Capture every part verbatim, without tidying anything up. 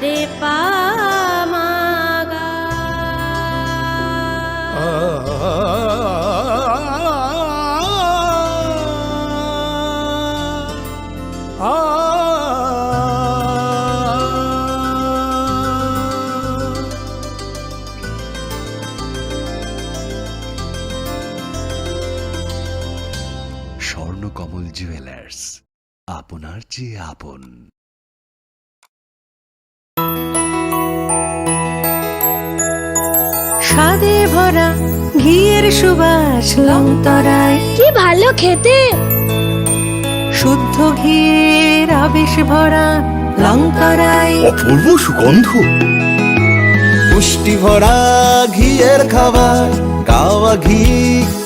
Re pa ma ga. Swarnakamal jewellers, আপনার চেয়ে আপন। স্বাদে ভরা ঘিয়ের সুবাস লংতরাই। কি ভালো খেতে। শুদ্ধ ঘিয়ের আবেশ ভরা লংতরাই। অপূর্ব সুগন্ধ। পুষ্টি ভরা ঘিয়ের খাবার, গাওয়া ঘি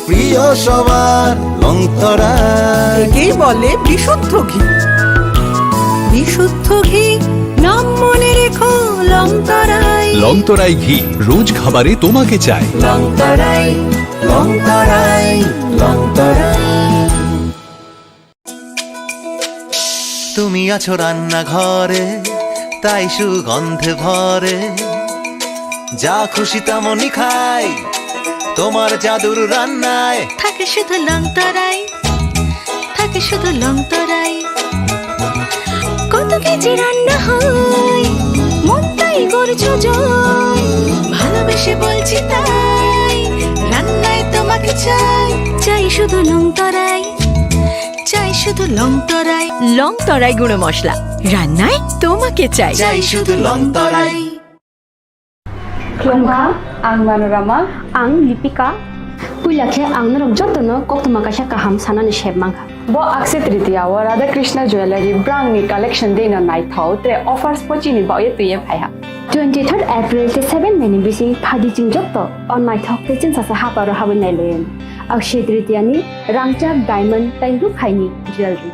প্রিয় সবার, লংতরাই। একেই বলে বিশুদ্ধ ঘি। বিশুদ্ধ ঘি, নাম মনে রেখো, লংতরাই। লংতরাই ঘি, রোজ খাবারে তোমাকে চাই। লংতরাই, লংতরাই, লংতরাই। তুমি আছো রান্নাঘরে, তাই সুগন্ধে ভরে। যা খুশি তেমনই খাই, তোমার জাদুর রান্নায়। থাকে শুধু লংতরাই, থাকে শুধু লংতরাই। কত কেজি রান্না হয়, মনটাই করছো জয়। ভালোবেসে বলছি তাই, রান্নায় তোমাকে চাই। চাই শুধু লংতরাই, চাই শুধু লংতরাই। লংতরাই গুঁড়ো মশলা, রান্নায় তোমাকে চাই। চাই শুধু লংতরাই। Khulumkha, ang Manorama. Ang Lipika. Puila khe ang norok jotono koktwma kaisa kaham sanani sep mankha. Bo Akshaya Tritiya o Radha Krishna Jewellery brangni collection deino naithok tre offers pochini baoye twiye phaiha. Twenty third April tei seven May ni bising phaidi chwng joto o naithok tei chwngsasa haparo habwi nailaiwi. Akshaya Tritiya ni rangchak diamond tei ruk haini jewellery.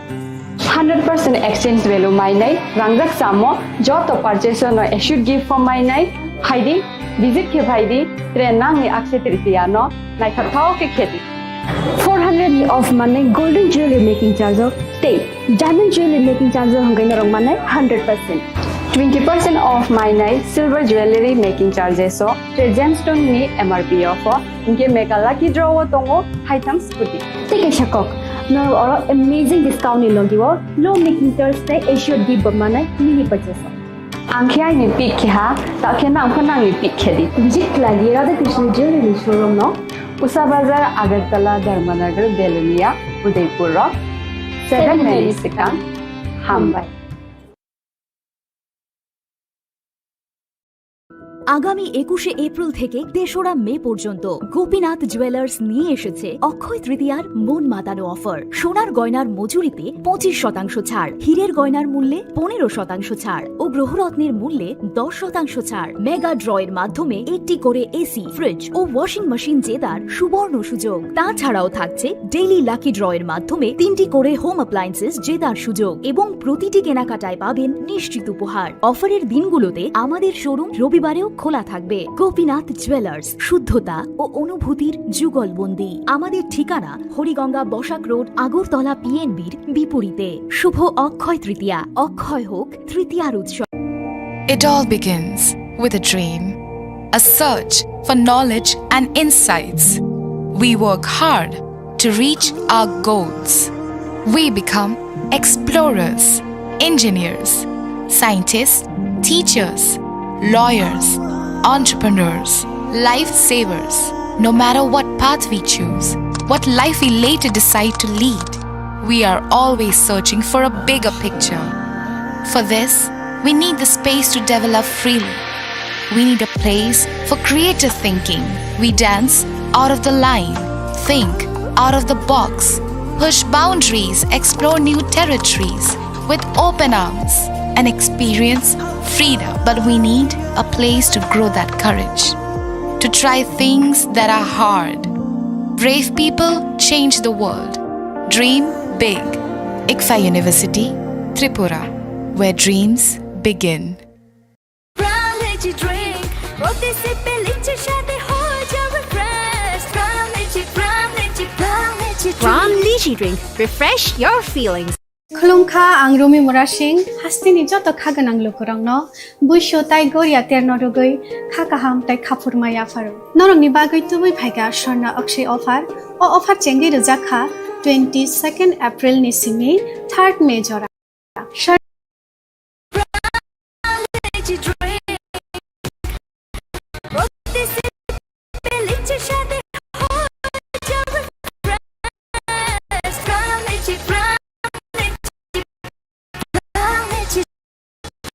Hundred percent exchange value mainai, rangjak chamo, joto purchase no assured gift form mainai, phaidi, visit khe phaidi, tre nangni Akshaya Tritiya no naithok thao khe khedi. Four hundred ni off manai golden jewelry making charge o tei diamond jewelry making charge o hwnkhai norok manai hundred percent. Twenty percent off mainai silver jewelry making charges o tre gemstone ni M R P o pho. Hinkhe mega lucky draw o tongo haitham scooty. Tei kaisa kok, norok oro amazing discount ni logi o low making charge tei assured gift bo manai mini purchase o. Ang khe aini pick khe ha, ta khe nang pho nangni pick khe di. Visit khlai di Radha Krishna Jewellery showroom no. Usa Bazar, Agartala, Dharmanagar, Belonia, Udaipur o. Seven May ni swkang. Hambai. আগামী একুশে এপ্রিল থেকে তেসরা মে পর্যন্ত গোপীনাথ জুয়েলার্স নিয়ে এসেছে অক্ষয় তৃতীয়ার মন মাতানো অফার। সোনার গয়নার মজুরিতে পঁচিশ শতাংশ ছাড়, হীরের গয়নার মূল্যে পনেরো শতাংশ ছাড় ও গ্রহরত্নের মূল্যে দশ শতাংশ ছাড়। মেগা ড্রয়ের মাধ্যমে একটি করে এসি, ফ্রিজ ও ওয়াশিং মেশিন জেতার সুবর্ণ সুযোগ। তাছাড়াও থাকছে ডেইলি লাকি ড্রয়ের মাধ্যমে তিনটি করে হোম অ্যাপ্লায়েন্সেস জেতার সুযোগ এবং প্রতিটি কেনাকাটায় পাবেন নিশ্চিত উপহার। অফারের দিনগুলোতে আমাদের শোরুম রবিবারেও খোলা থাকবে। গোপীনাথ জুয়েলার্স, শুদ্ধতা ও অনুভূতির যুগলবন্দি। আমাদের ঠিকানা হরিগঙ্গা বসাক রোড, আগরতলা পিএনবির বিপরীতে। শুভ অক্ষয় তৃতীয়া, অক্ষয় হোক তৃতীয়ার উৎসব। It all begins with a dream, a search for knowledge and insights. We work hard to reach our goals. We become explorers, engineers, scientists, teachers, lawyers, entrepreneurs, lifesavers. No matter what path we choose, what life we later decide to lead, we are always searching for a bigger picture. For this, we need the space to develop freely. We need a place for creative thinking. We dance out of the line, think out of the box, push boundaries, explore new territories with open arms, and experience freedom. But we need a place to grow that courage, to try things that are hard. Brave people change the world. Dream big. ICFAI University, Tripura, where dreams begin. Pram Lychee Drink, প্রতি সিপে লিচির স্বাদে হয়ে যাবে fresh. Pram Lychee, Pram Lychee, Pram Lychee Drink. Pram Lychee Drink, refresh your feelings. Khulumkha, ang Rumi Murasing, hasteni joto kha gwnang lukurokno buisu tai goria terno rwgwi kha kaham tai khaphurma yapharo. Norokni bagwi tubui phaikha Swarna Akshay offer. O offer chengwi rwjak kha twenty-second April ni simi third May jora.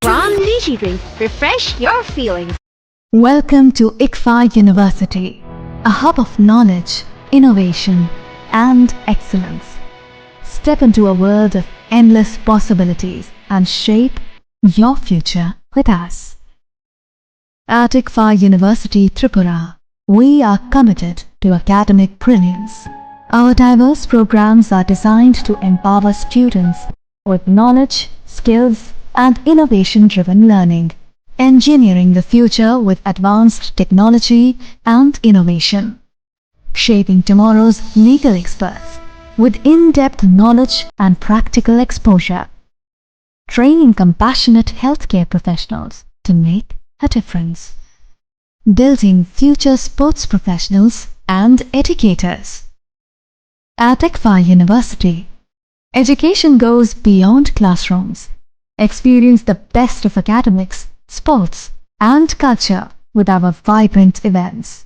From Lychee Drink, refresh your feelings. Welcome to ICFAI University, a hub of knowledge, innovation, and excellence. Step into a world of endless possibilities and shape your future with us. At ICFAI University Tripura, we are committed to academic brilliance. Our diverse programs are designed to empower students with knowledge, skills, and innovation-driven learning, engineering the future with advanced technology and innovation, shaping tomorrow's legal experts with in-depth knowledge and practical exposure, training compassionate healthcare professionals to make a difference, building future sports professionals and educators. At ICFAI University, education goes beyond classrooms. Experience the best of academics, sports, and culture with our vibrant events.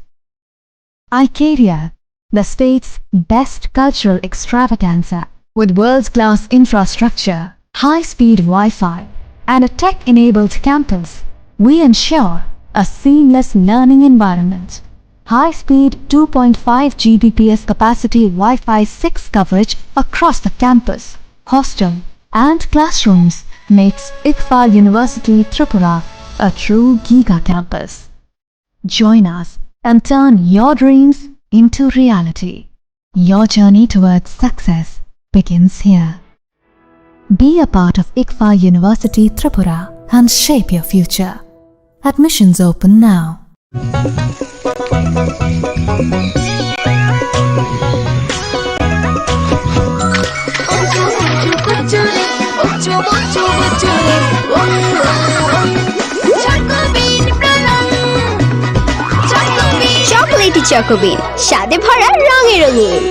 iCaria, the state's best cultural extravaganza, with world-class infrastructure, high-speed Wi-Fi, and a tech-enabled campus, we ensure a seamless learning environment. High-speed two point five G B P S capacity Wi-Fi six coverage across the campus, hostel, and classrooms makes ICFAI University Tripura a true giga campus. Join us and turn your dreams into reality. Your journey towards success begins here. Be a part of ICFAI University Tripura and shape your future. Admissions open now. Chocolatey Choco Bean, স্বাদে ভরা রঙে রঙিন।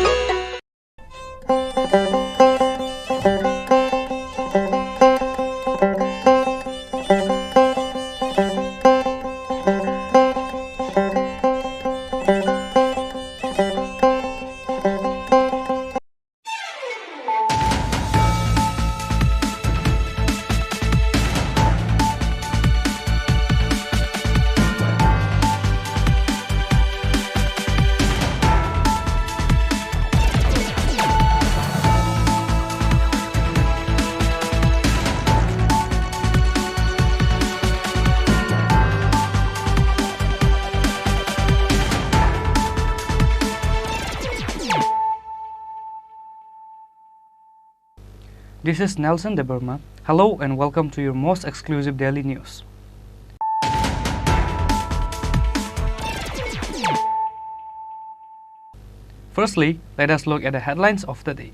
This is Nelson Debbarma. Hello and welcome to your most exclusive daily news. Firstly, let us look at the headlines of the day.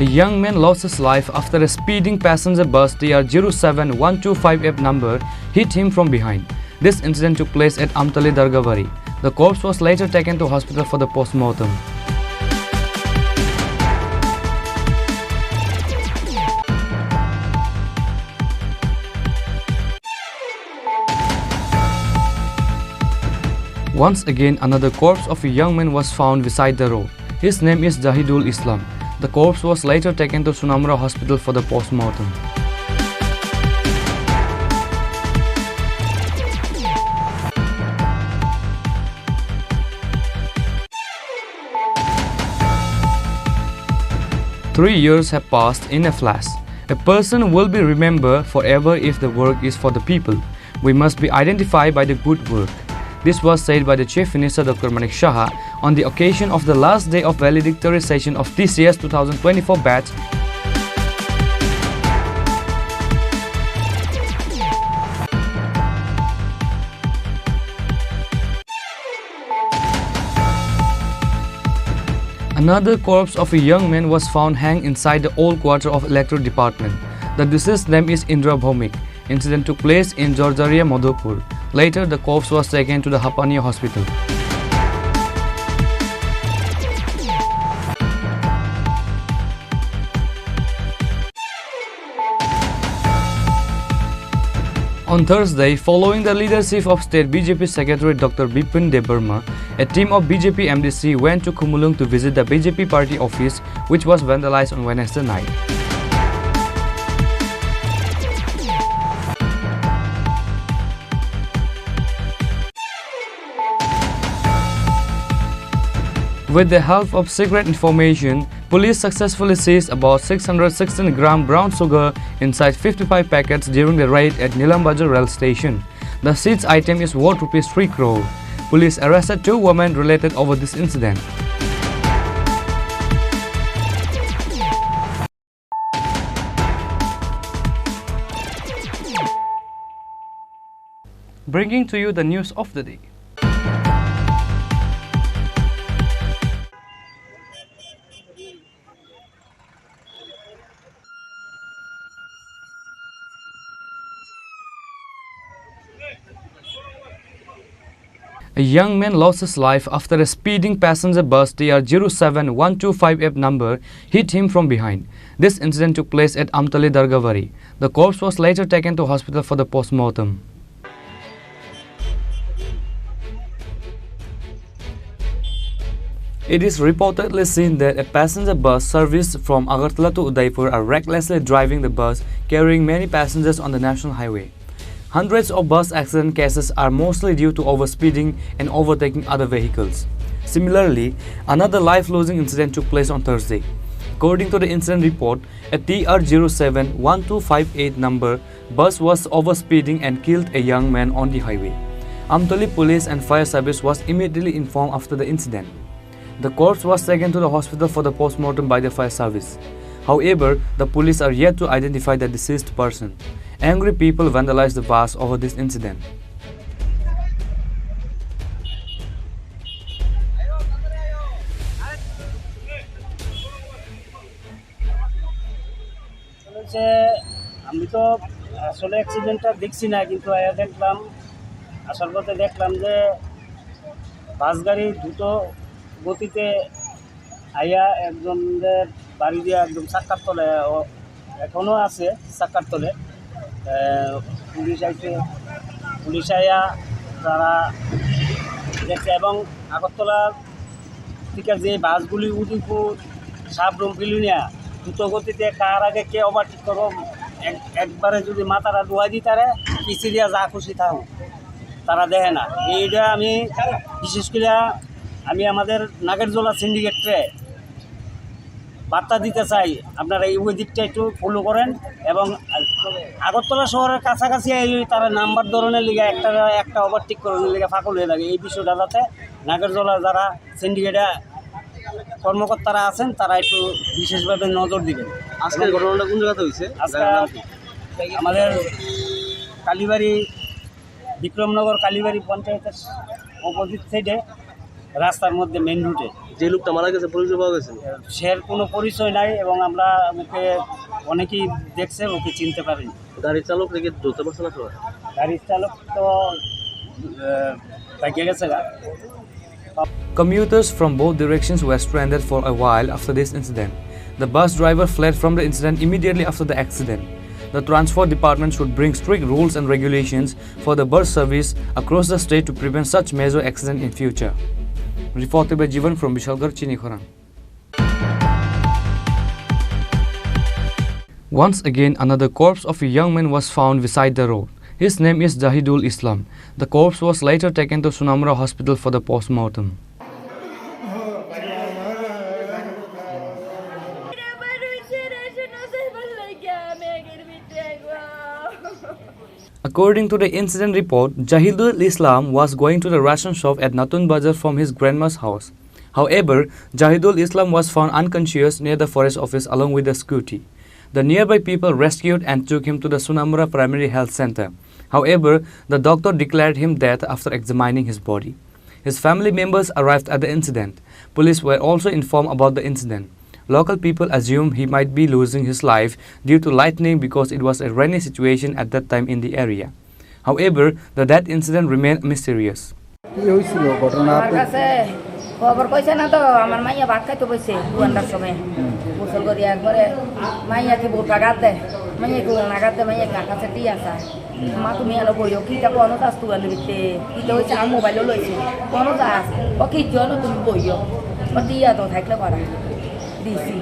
A young man lost his life after a speeding passenger bus T R zero seven one two five F number hit him from behind. This incident took place at Amtali Dargabari. The corpse was later taken to hospital for the post-mortem. Once again, another corpse of a young man was found beside the road. His name is Jahidul Islam. The corpse was later taken to Sunamura Hospital for the post-mortem. Three years have passed in a flash. A person will be remembered forever if the work is for the people. We must be identified by the good work. This was said by the Chief Minister Doctor Manik Saha on the occasion of the last day of valedictory session of T C S two thousand twenty-four batch. Another corpse of a young man was found hanged inside the old quarter of electric department. The deceased name is Indra Bhowmik. Incident took place in Jorjaria, Madhupur. Later, the corpse was taken to the Hapania hospital. On Thursday, following the leadership of State B J P Secretary Doctor Bipin Debbarma, a team of B J P M D C went to Khumulwng to visit the B J P party office, which was vandalized on Wednesday night. With the help of secret information, police successfully seized about six hundred sixteen gram brown sugar inside fifty-five packets during the raid at Nilam Bazar rail station. The seized item is worth rupees three crore. Police arrested two women related over this incident. Bringing to you the news of the day. A young man lost his life after a speeding passenger bus T R zero seven one two five F number hit him from behind. This incident took place at Amtali Dargabari. The corpse was later taken to hospital for the postmortem. It is reportedly seen that a passenger bus service from Agartala to Udaipur are recklessly driving the bus, carrying many passengers on the national highway. Hundreds of bus accident cases are mostly due to overspeeding and overtaking other vehicles. Similarly, another life-losing incident took place on Thursday. According to the incident report, a T R zero seven one two five eight number bus was overspeeding and killed a young man on the highway. Amtali police and fire service was immediately informed after the incident. The corpse was taken to the hospital for the postmortem by the fire service. However, the police are yet to identify the deceased person. Angry people vandalized the bus over this incident. হচ্ছে, আমি তো আসলে অ্যাক্সিডেন্টটা দেখছি না, কিন্তু আয়া দেখলাম, আসার পথে দেখলাম যে বাস গাড়ি দ্রুত গতিতে আইয়া একজনদের বাড়ি দিয়ে একদম চাক্কার তলে, ও এখনো আছে চাক্কার তলে। আহ, পুলিশ আইছে, পুলিশ আইয়া তারা দেখছে এবং আগরতলা থেকে যে বাসগুলি উদয়পুর, সাবরুম, বিলুনিয়া দ্রুত গতিতে কার আগে কে ওভারটেক করবো, এক-, একবারে যদি মাথাটা ডুবাই দিই তারা পিছিয়ে যা খুশি থাকুক, তারা দেখে না। এইটা আমি বিশেষ করে আমি আমাদের নাগেরজোলা সিন্ডিকেটরে বার্তা দিতে চাই, আপনারা এই ওই দিকটা একটু ফলো করেন এবং আগরতলা শহরের কাছাকাছি এই তারা নাম্বার ধরনের লিগে একটা, একটা ওভারটেক করানোর লিগে ফাঁকল হয়ে থাকে। এই বিষয়টা যাতে নাগেরজোলা যারা সিন্ডিকেটে কর্মকর্তারা আছেন, তারা একটু বিশেষভাবে নজর দিবেন। আজকের ঘটনাটা কোন জায়গাতে হয়েছে? আজকে জায়গার নাম কি? আমাদের কালীবাড়ি, বিক্রমনগর কালীবাড়ি পঞ্চায়েতের অপোজিট সাইডে রাস্তার মধ্যে মেইন রোডে। যে লোকটা মারা গেছে, পরিচয় পাওয়া গেছে? সের কোনো পরিচয় নাই এবং আমরা ওকে, অনেকেই দেখছে, ওকে চিনতে পারেনি। গাড়ির চালক নাকি ধরতে পারছে না সবাই? গাড়ির চালক তো, আহ, ভাগিয়ে গেছে গা। Commuters from both directions were stranded for a while after this incident. The bus driver fled from the incident immediately after the accident. The Transport Department should bring strict rules and regulations for the bus service across the state to prevent such major accident in future. Reported by Jivan from Bishalgarh, Chinikhorang. Once again, another corpse of a young man was found beside the road. His name is Jahidul Islam. The corpse was later taken to Sunamura Hospital for the postmortem. According to the incident report, Jahidul Islam was going to the ration shop at Natun Bazar from his grandma's house. However, Jahidul Islam was found unconscious near the forest office along with the scooty. The nearby people rescued and took him to the Sunamura Primary Health Center. However, the doctor declared him dead after examining his body. His family members arrived at the incident. Police were also informed about the incident. Local people assume he might be losing his life due to lightning because it was a rainy situation at that time in the area. However, the death incident remained mysterious. কি হয়েছিল ঘটনা? আমার কাছে খবর কইছে না তো, আমার মাইয়া ভাত খাইতে বইছে দুয়ান্ডার সময়। গোসল করি একবারে মাইয়া কি বোটা গাত দেয়, মাইয়া কি ওনা গাত দেয়, মাইয়া কি আকাশে দিয়ে আসা। মা, তুমি এলো বইও, কিতা কোনো কাজ তুই আনবি তে? কিতা হয়েছে? আমার মোবাইলও লইছে। কোনো কাজ? ও কিচ্ছু আনো, তুমি বইও। ও দিয়া তো থাকলে করা। দিছি।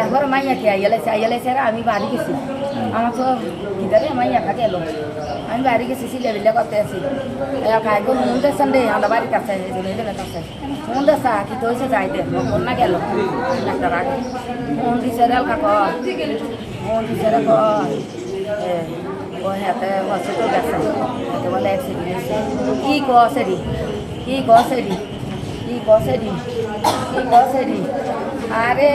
একবার মাইয়া কি আইয়া লাইছে, আইয়া লাইছে, আর আমি বাড়ি গেছি। আমার তো কিতারে মাইয়া খা গেল। আমি বাড়ি গেছি, সিলে বিলে করতে আছি। এ, খাই গো, হুন দেশান দে, আমরা বাড়ির কাছে, এই জন্য এই জন্য কাছে। হুন দেশা, কিতা হয়েছে যাইতে, ফোন না গেল। একটা রাগ। ফোন দিছে রে, কাকা। ফোন দিছে রে, কয়। এ, ও হেতে hospital গেছে। হেতে বলে accident হয়েছে। কি কছে রে? কি কছে রে? কি কছে রে? কি কছে রে? আরে!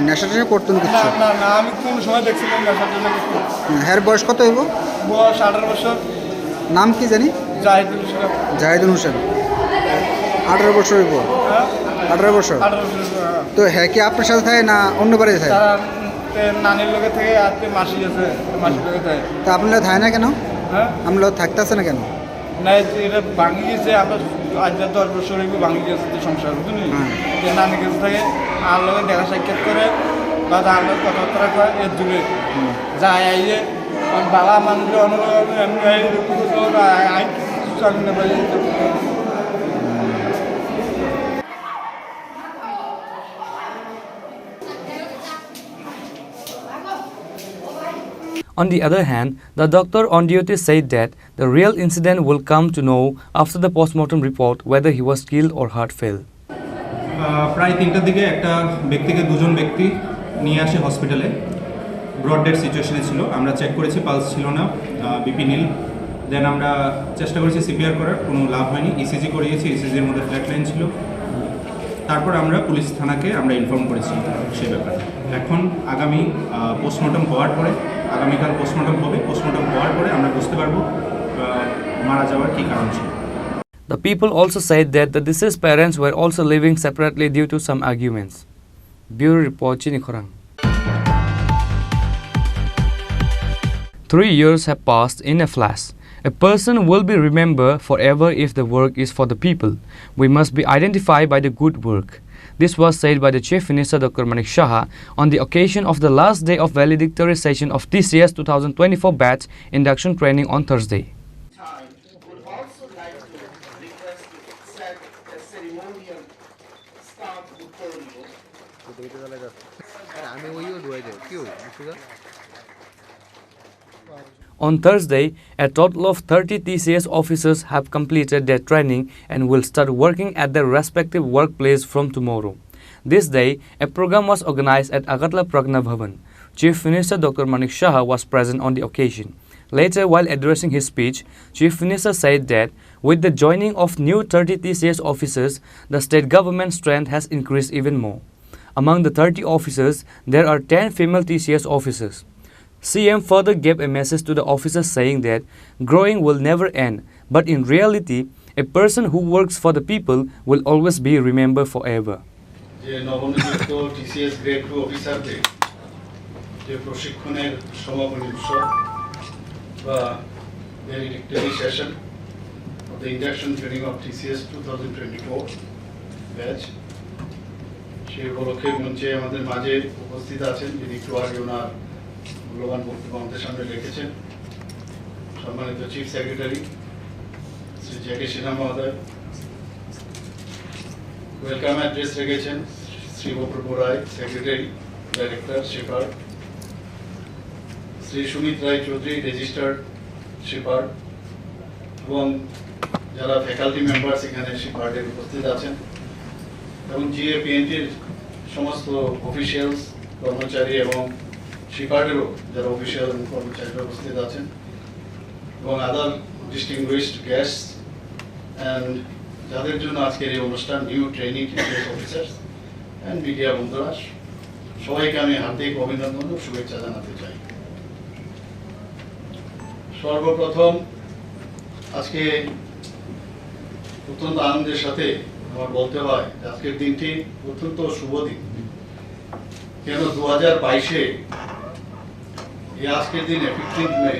নেশা টেশা করতেন না, কিছু? না, না, আমি কোন সময় দেখছি না নেশা টেশা করতে। হুম, হ্যার বয়স কত হইব? বয়স আঠারো বছর। নাম কি জানি? জাহিদুল ইসলাম। জাহিদুল হোসেন। আঠারো বছর হইব? হ্যাঁ? আঠারো বছর? আঠারো বছর, হ্যাঁ। তো হ্যাঁ কি আপনার সাথে থাকে না অন্য বাড়িতে থাকে? তারা, উম, তে নানির লগে থাকে, আর তে মাসি আছে, মাসির লগে থাকে। তা আপনারা থাকে না কেন? হ্যাঁ? আপনারা থাকতেছে না কেন? না, এই যে এটা ভাঙি গেছে, আমরা আজ দশ বছর হইব ভাঙি গেছে যে সংসার, বুঝলি? হ্যাঁ। যে নানি গেছে থাকে, আর লগে দেখা সাক্ষাৎ করে, বা তার লগে কথাবার্তা কয়, এর দূরে হুম। যায়, আইয়ে, আর বালা মানুষ অন্য এমনি হয়, এরকম তো আর আই-, আই কিছু জানি না ভাই। On the other hand, the doctor on duty said that the real incident will come to know after the postmortem report whether he was killed or heart failed. আহ, প্রায় তিনটার দিকে একটা ব্যক্তিকে, দুজন ব্যক্তি নিয়ে আসে হসপিটালে। ব্রড ডেড সিচুয়েশনে ছিল। আমরা চেক করেছি, পালস ছিল না, বিপি নীল। দেন আমরা চেষ্টা করেছি সিপিআর করার, কোনো লাভ হয়নি। ইসিজি করিয়েছি, ইসিজির মধ্যে ফ্ল্যাট লাইন ছিল। তারপর আমরা পুলিশ থানাকে আমরা ইনফর্ম করেছি সেই ব্যাপারে। এখন আগামী, আহ, পোস্টমর্টম হওয়ার পরে, আগামীকাল পোস্টমর্টম হবে, পোস্টমর্টম হওয়ার পরে আমরা বুঝতে পারবো, আহ, মারা যাওয়ার কী কারণ ছিল। The people also said that the deceased parents were also living separately due to some arguments. Bureau Report, Chini Khorang. Three years have passed in a flash. A person will be remembered forever if the work is for the people. We must be identified by the good work. This was said by the Chief Minister Doctor Manik Saha on the occasion of the last day of valedictory session of T C S two thousand twenty-four batch induction training on Thursday. Would also like to request to accept the ceremonial staff. আমি ওইও ধুয়ে দেয়, কি হলো? On Thursday, a total of thirty T C S officers have completed their training and will start working at their respective workplace from tomorrow. This day, a program was organized at Agartala Pragna Bhavan. Chief Minister Doctor Manik Saha was present on the occasion. Later, while addressing his speech, Chief Minister said that with the joining of new thirty T C S officers, the state government strength has increased even more. Among the thirty officers, there are ten female T C S officers. C M further gave a message to the officers saying that growing will never end, but in reality, a person who works for the people will always be remembered forever. যে নবনিযুক্ত TCS grade two অফিসারদের যে প্রশিক্ষণের সমাপনী উৎসব বা valedictory session of the induction training of TCS two thousand twenty four batch, সেই উপলক্ষে মঞ্চে আমাদের মাঝে উপস্থিত আছেন, যিনি একটু আগে ওনার মূল্যবান বক্তব্য আমাদের সামনে রেখেছেন, সম্মানিত chief secretary Shri J K Sinha মহোদয়, ওয়েলকাম অ্যাড্রেস রেখেছেন শ্রী অপূর্ব রায়, সেক্রেটারি, ডাইরেক্টর, শিপার, শ্রী সুমিত রায় চৌধুরী, রেজিস্টার্ড শিপার, এবং যারা ফ্যাকাল্টি মেম্বার্স এখানে শিপার্ডের উপস্থিত আছেন, এবং জিএপিএনটির সমস্ত অফিসিয়ালস, কর্মচারী এবং শিপার্ডেরও যারা অফিসিয়াল এবং কর্মচারীরা উপস্থিত আছেন, এবং আদার ডিস্টিংগুইশড গেস্ট অ্যান্ড যাদের জন্য আজকের এই অনুষ্ঠান, new training TCS officers and media বন্ধুরা, সবাইকে আমি হার্দিক অভিনন্দন ও শুভেচ্ছা জানাতে চাই। সর্বপ্রথম আজকে অত্যন্ত আনন্দের সাথে আমার বলতে হয় যে আজকের দিনটি অত্যন্ত শুভ দিন। কেন দু হাজার বাইশে এই আজকের দিনে, ফিফটিন্থ মে,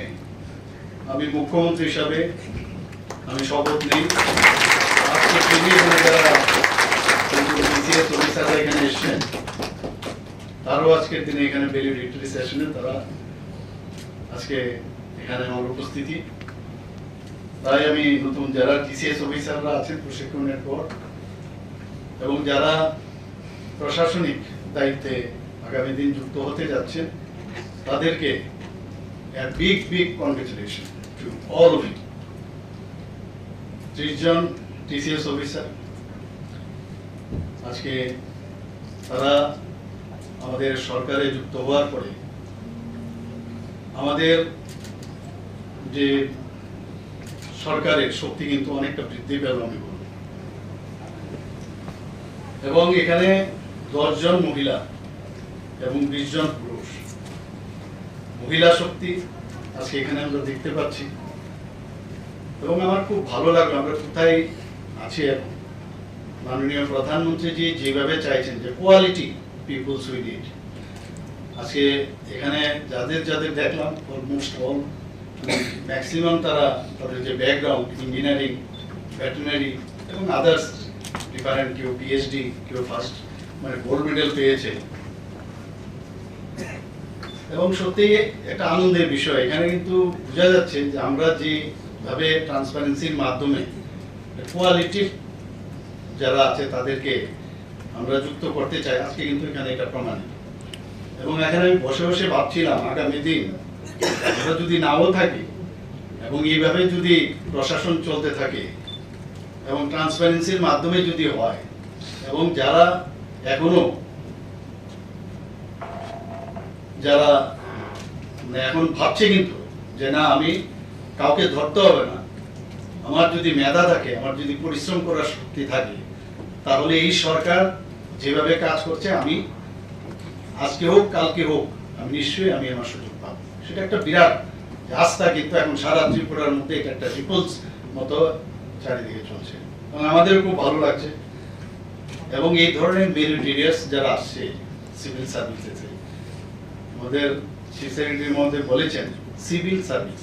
আমি মুখ্যমন্ত্রী হিসাবে আমি শপথ নিই। আজকের দিনে এখানে যারা টিসিএস অফিসাররা এখানে এসছেন, তারাও আজকের দিনে এখানে ভ্যালিডিটি সেশনে তারা আজকে এখানে আমার উপস্থিতি। তাই আমি নতুন যারা টিসিএস অফিসাররা আছেন প্রশিক্ষণের পর এবং যারা প্রশাসনিক দায়িত্বে আগামী দিন যুক্ত হতে যাচ্ছেন, তাদেরকে a big big congratulation to all of you। ত্রিশ জন টিসিএস অফিসার আজকে তারা আমাদের সরকারে যুক্ত হওয়ার পরে আমাদের যে সরকারের শক্তি কিন্তু অনেকটা বৃদ্ধি পেল, আমি বলব। এবং এখানে দশ জন মহিলা এবং বিশ জন পুরুষ, মহিলা শক্তি আজকে এখানে আমরা দেখতে পাচ্ছি। এবং আমার খুব ভালো লাগলো আমরা কোথায় আছি এখন। মাননীয় প্রধানমন্ত্রীজি যেভাবে চাইছেন যে কোয়ালিটি পিপলস উই নিড, আজকে এখানে যাদের যাদের দেখলাম, অলমোস্ট অল, ম্যাক্সিমাম তারা তাদের যে ব্যাকগ্রাউন্ড, ইঞ্জিনিয়ারিং, ভেটেরিনারি এবং আদার্স ডিফারেন্ট, কেউ পিএইচডি, কেউ ফার্স্ট মানে গোল্ড মেডেল পেয়েছে। এবং সত্যি একটা আনন্দের বিষয়, এখানে কিন্তু বোঝা যাচ্ছে যে আমরা যেভাবে ট্রান্সপারেন্সির মাধ্যমে কোয়ালিটিভ যারা আছে তাদেরকে আমরা যুক্ত করতে চাই, আজকে কিন্তু এখানে এটা প্রমাণিত। এবং এখানে আমি বসে বসে ভাবছিলাম, আগামী দিন আমরা যদি নাও থাকি এবং এইভাবে যদি প্রশাসন চলতে থাকে এবং ট্রান্সপারেন্সির মাধ্যমে যদি হয় এবং যারা এখনো যারা মানে এখন ভাবছে কিন্তু যে না, আমি কাউকে ধরতে হবে না, আমার যদি মেধা থাকে, আমার যদি পরিশ্রম করার শক্তি থাকে, তাহলে এই সরকার যেভাবে কাজ করছে, আমি আজকে হোক কালকে হোক, আমি নিশ্চয়ই আমি আমার সুযোগ পাবো। সেটা একটা বিরাট আস্থা, কিন্তু এখন সারা ত্রিপুরার মধ্যে এটা একটা রিপলস মতো চারিদিকে চলছে এবং আমাদেরও খুব ভালো লাগছে। এবং এই ধরনের মেরিটোরিয়াস যারা আসছে সিভিল সার্ভিসেসে, আমাদের চিফ সেক্রেটারি মহোদয় বলেছেন সিভিল সার্ভিস,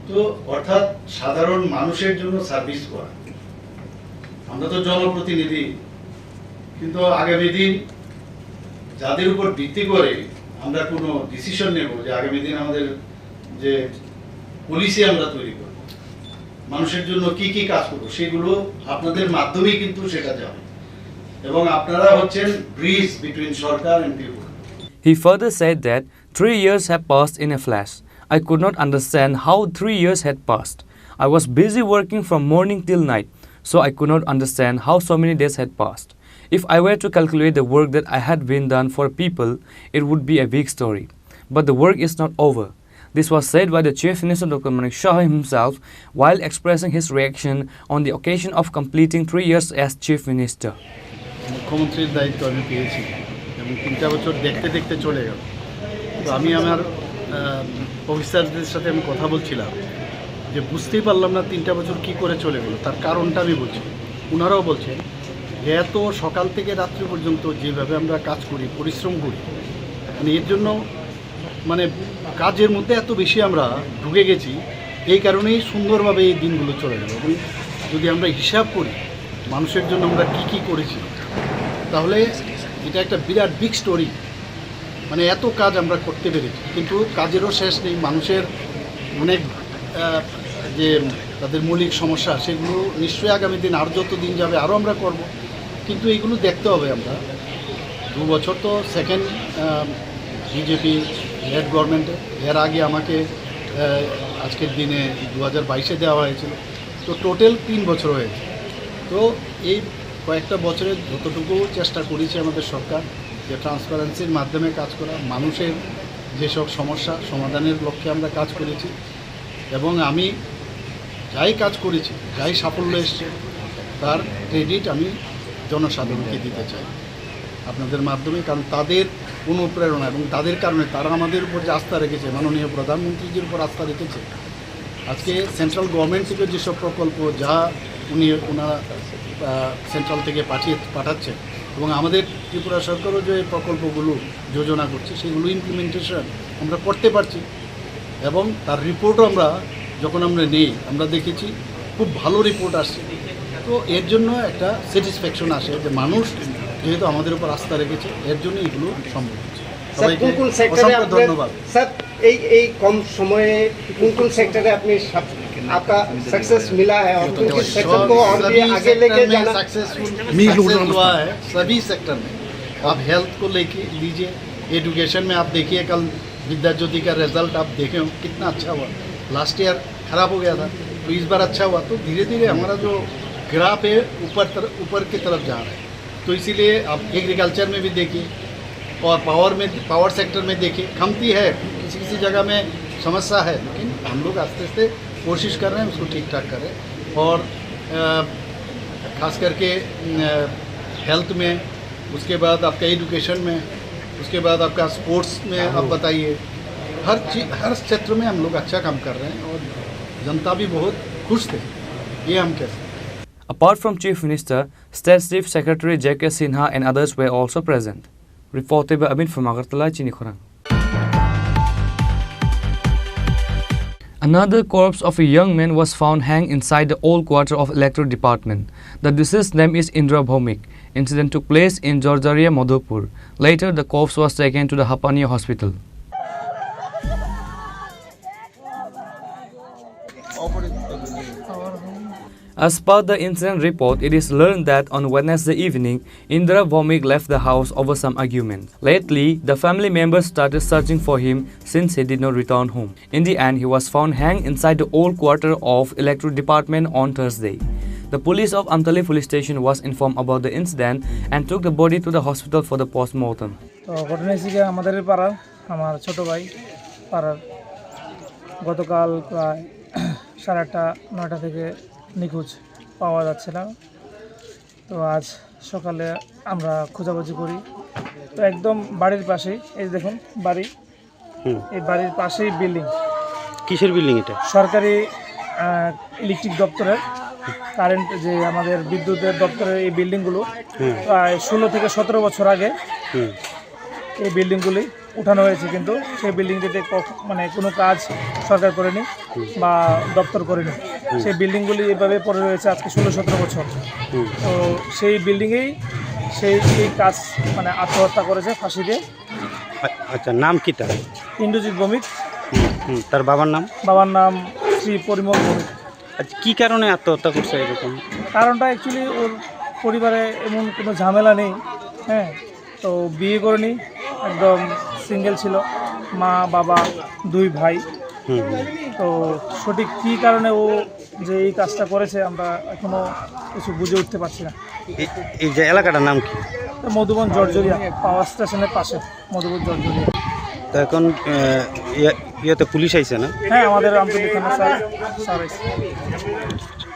তো অর্থাৎ সাধারণ মানুষের জন্য সার্ভিস করা। আমরা তো জনপ্রতিনিধি, কিন্তু আগামী দিন যাদের উপর ভিত্তি করে আমরা কোনো ডিসিশন নেব যে আগামী দিন আমাদের যে পলিসি আমরা তৈরি করব, মানুষের জন্য কি কি কাজ করব, সেগুলো আপনাদের মাধ্যমেই কিন্তু সেটা যাবে। এবং আপনারা হচ্ছেন bridge between Sarkar and people. He further said that three years have passed in a flash. I could not understand how three years had passed. I was busy working from morning till night, so I could not understand how so many days had passed. If I were to calculate the work that I had been done for people, it would be a big story. But the work is not over. This was said by the Chief Minister Doctor Manik Saha himself while expressing his reaction on the occasion of completing three years as Chief Minister. মুখ্যমন্ত্রীর দায়িত্ব আমি পেয়েছি এবং তিনটা বছর দেখতে দেখতে চলে গেল। তো আমি আমার অফিসারদের সাথে আমি কথা বলছিলাম যে বুঝতেই পারলাম না তিনটা বছর কি করে চলে গেল, তার কারণটা আমি বলছি। ওনারাও বলছেন যে এত সকাল থেকে রাত্রি পর্যন্ত যেভাবে আমরা কাজ করি, পরিশ্রম করি, মানে এর জন্য মানে কাজের মধ্যে এত বেশি আমরা ঢুকে গেছি, এই কারণেই সুন্দরভাবে এই দিনগুলো চলে গেল। এবং যদি আমরা হিসাব করি মানুষের জন্য আমরা কি কি করেছি, তাহলে এটা একটা বিরাট বিগ স্টোরি। মানে এত কাজ আমরা করতে পেরেছি, কিন্তু কাজেরও শেষ নেই। মানুষের অনেক আহ, যে তাদের মৌলিক সমস্যা, সেগুলো নিশ্চয়ই আগামী দিন আরও যত দিন যাবে আরও আমরা করব। কিন্তু এইগুলো দেখতে হবে আমরা। দু বছর তো সেকেন্ড বিজেপি লেড গভর্নমেন্টে, এর আগে আমাকে আহ, আজকের দিনে দু হাজার বাইশে দেওয়া হয়েছিল। তো টোটাল তিন বছর হয়েছে। তো এই কয়েকটা বছরে যতটুকু চেষ্টা করেছে আমাদের সরকার যে ট্রান্সপারেন্সির মাধ্যমে কাজ করা, মানুষের যেসব সমস্যা সমাধানের লক্ষ্যে আমরা কাজ করেছি। এবং আমি যাই কাজ করেছি, যাই সাফল্য এসছে, তার ক্রেডিট আমি জনসাধারণকে দিতে চাই আপনাদের মাধ্যমে। কারণ তাদের অনুপ্রেরণা এবং তাদের কারণে তারা আমাদের উপর যে আস্থা রেখেছে, মাননীয় প্রধানমন্ত্রীজির উপর আস্থা রেখেছে, আজকে সেন্ট্রাল গভর্নমেন্ট থেকে যেসব প্রকল্প যা উনি, ওনারা, আহ, সেন্ট্রাল থেকে পাঠিয়ে, পাঠাচ্ছেন এবং আমাদের ত্রিপুরা সরকারও যে প্রকল্পগুলো যোজনা করছে, সেগুলো ইমপ্লিমেন্টেশন আমরা করতে পারছি। এবং তার রিপোর্টও আমরা, যখন আমরা নেই, আমরা দেখেছি খুব ভালো রিপোর্ট আসছে। তো এর জন্য একটা স্যাটিসফ্যাকশন আসে যে মানুষ যেহেতু আমাদের উপর আস্থা রেখেছে, এর জন্য এগুলো সম্ভব হচ্ছে। স্যার, সবাইকে কোন কোন সেক্টরে অসংখ্য আপনার, ধন্যবাদ। স্যার, এই, এই কম সময়ে কোন কোন সেক্টরে আপনি সাফ-, আপনার সাকসেস মিলা হ্যায়, और কোন কোন সেক্টর को और भी आगे लेके जाना? सक्सेसफुल, सक्सेस हुआ है सभी सेक्टर में। आप हेल्थ को लेके लीजिए, एजुकेशन में आप देखिए, कल विद्या ज्योति का रिजल्ट आप देखे हो, कितना अच्छा हुआ। लास्ट ईयर खराब हो गया था, तो इस बार अच्छा हुआ। तो धीरे धीरे हमारा जो ग्राफ है, ऊपर तर-, ऊपर की तरफ जा रहा है। तो इसीलिए आप एग्रीकल्चर में भी देखिए और पावर में, पावर सेक्टर में देखिए, कमती है, किसी किसी जगह में समस्या है, लेकिन हम लोग आस्ते आस्ते कोशिश कर रहे हैं उसको ठीक ठाक करें। और, अ, खास करके, अ, हेल्थ में, उसके बाद आपका एजुकेशन में, उसके बाद आपका स्पोर्ट्स में आप बताइए, हर चीज, हर क्षेत्र में हम लोग अच्छा काम कर रहे हैं और जनता भी बहुत खुश थे, ये हम कह सकते हैं। Apart from Chief Minister, State Chief Secretary J K Sinha and others were also present. Reported by Abin from Agartala, Chini Khorang. Another corpse of a young man was found hanged inside the old quarter of Electoral Department. The deceased name is Indra Bhowmik. Incident took place in Jorjaria, Madhupur. Later, the corpse was taken to the Hapania Hospital. As per the incident report, it is learned that on Wednesday evening, Indra Bhowmik left the house over some argument. Lately, the family members started searching for him since he did not return home. In the end, he was found hanged inside the old quarter of Electoral Department on Thursday. The police of Amtali Police Station was informed about the incident and took the body to the hospital for the post-mortem. তো ঘটনা হয়েছে কি, আমাদের পাড়ার, আমার ছোট ভাই পাড়ার, গতকাল প্রায় সাড়ে আটটা, নয়টা থেকে নিখোঁজ, পাওয়া যাচ্ছে না। তো আজ সকালে আমরা খোঁজাখুঁজি করি, তো একদম বাড়ির পাশেই, এই দেখুন বাড়ি, হুম। এই বাড়ির পাশেই বিল্ডিং। কিসের বিল্ডিং এটা? সরকারি, আহ, ইলেকট্রিক দপ্তরের, কারেন্ট, যে আমাদের বিদ্যুতের দপ্তরের এই বিল্ডিংগুলো হুম। প্রায় ষোলো থেকে সতেরো বছর আগে হুম। এই বিল্ডিংগুলি উঠানো হয়েছে, কিন্তু সেই বিল্ডিংটিতে কখ-, মানে কোনো কাজ সরকার করেনি হুম। বা দপ্তর করেনি। হুম। সেই বিল্ডিংগুলি এভাবে পড়ে রয়েছে আজকে ষোলো সতেরো বছর। হুম। তো সেই বিল্ডিংয়েই সেই, এই কাজ, মানে আত্মহত্যা করেছে ফাঁসি দিয়ে। আ-, আচ্ছা, নাম কি তার? ইন্দ্রজিৎ ভৌমিক। হুম, হুম, তার বাবার নাম? বাবার নাম শ্রী পরিমল ভৌমিক। আচ্ছা, কি কারণে আত্মহত্যা করছে এরকম? কারণটা actually ওর পরিবারে এমন কোনো ঝামেলা নেই, হ্যাঁ, তো বিয়ে করেনি, একদম সিঙ্গেল ছিল, মা, বাবা, দুই ভাই। হুম, হুম। তো সঠিক কী কারণে ও যে এই কাজটা করেছে, আমরা এখনো কিছু বুঝে উঠতে পারছি না। এই, এই যে এলাকাটার নাম কি? মধুবন জর্জরিয়া, পাওয়ার স্টেশনের পাশে মধুবন জর্জরিয়া। তো এখন, আহ, ইয়ে-, ইয়েতে পুলিশ আইছে না? হ্যাঁ, আমাদের আমতলী থানা স্যার, স্যার আইছে।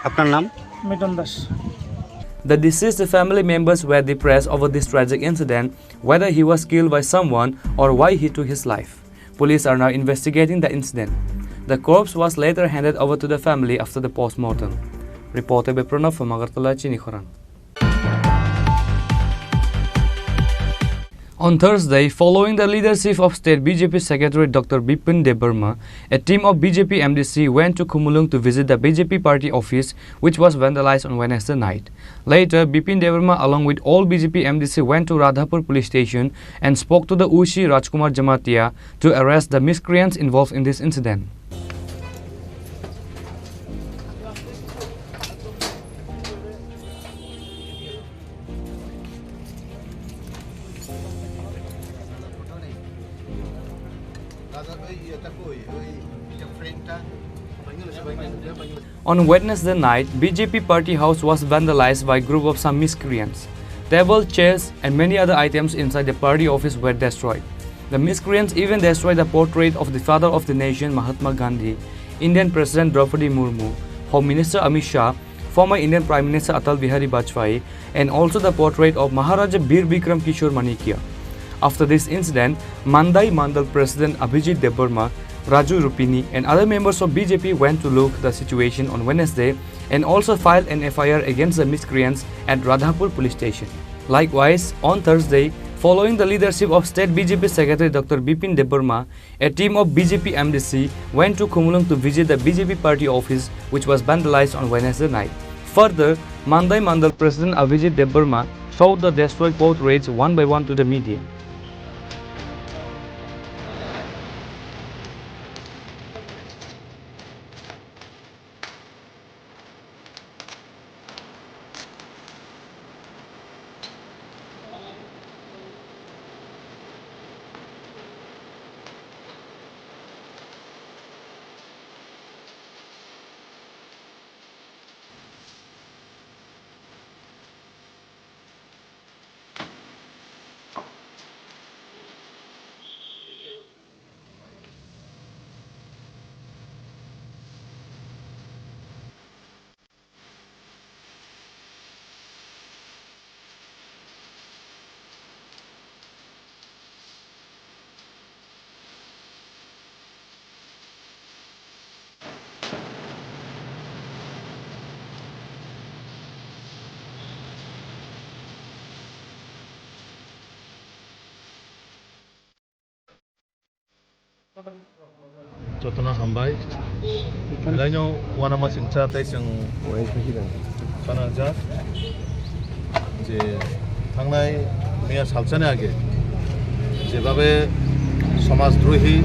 আপনার নাম? মিটন Das. The deceased family members were depressed over this tragic incident, whether he was killed by someone or why he took his life. Police are now investigating the incident. The corpse was later handed over to the family after the post-mortem. Reported by Pranav from Agartala, Chini Khorang. On Thursday, following the leadership of State B J P Secretary Doctor Bipin Debbarma, a team of B J P M D C went to Khumulwng to visit the B J P party office, which was vandalized on Wednesday night. Later, Bipin Debbarma, along with all B J P M D C, went to Radhapur police station and spoke to the O C Rajkumar Jamatia to arrest the miscreants involved in this incident. On Wednesday night, B J P party house was vandalized by group of some miscreants. Table, chairs, and many other items inside the party office were destroyed. The miscreants even destroyed the portrait of the father of the nation, Mahatma Gandhi, Indian President Draupadi Murmu, Home Minister Amit Shah, former Indian Prime Minister Atal Bihari Vajpayee, and also the portrait of Maharaja Bir Bikram Kishore Manikya. After this incident, Mandai Mandal President Abhijit Debbarma Raju Rupini, and other members of B J P went to look the situation on Wednesday and also filed an F I R against the miscreants at Radhapur police station. Likewise, on Thursday, following the leadership of State B J P Secretary Doctor Bipin Debbarma, a team of B J P M D C went to Khumulwng to visit the B J P party office, which was vandalized on Wednesday night. Further, Mandai Mandal President Abhijit Debbarma showed the destroyed portraits one by one to the media. Jotono hambai. Belai no uanama singcha tei chwng sanajak je thangnai miya salsani age jebabe somaj drohi,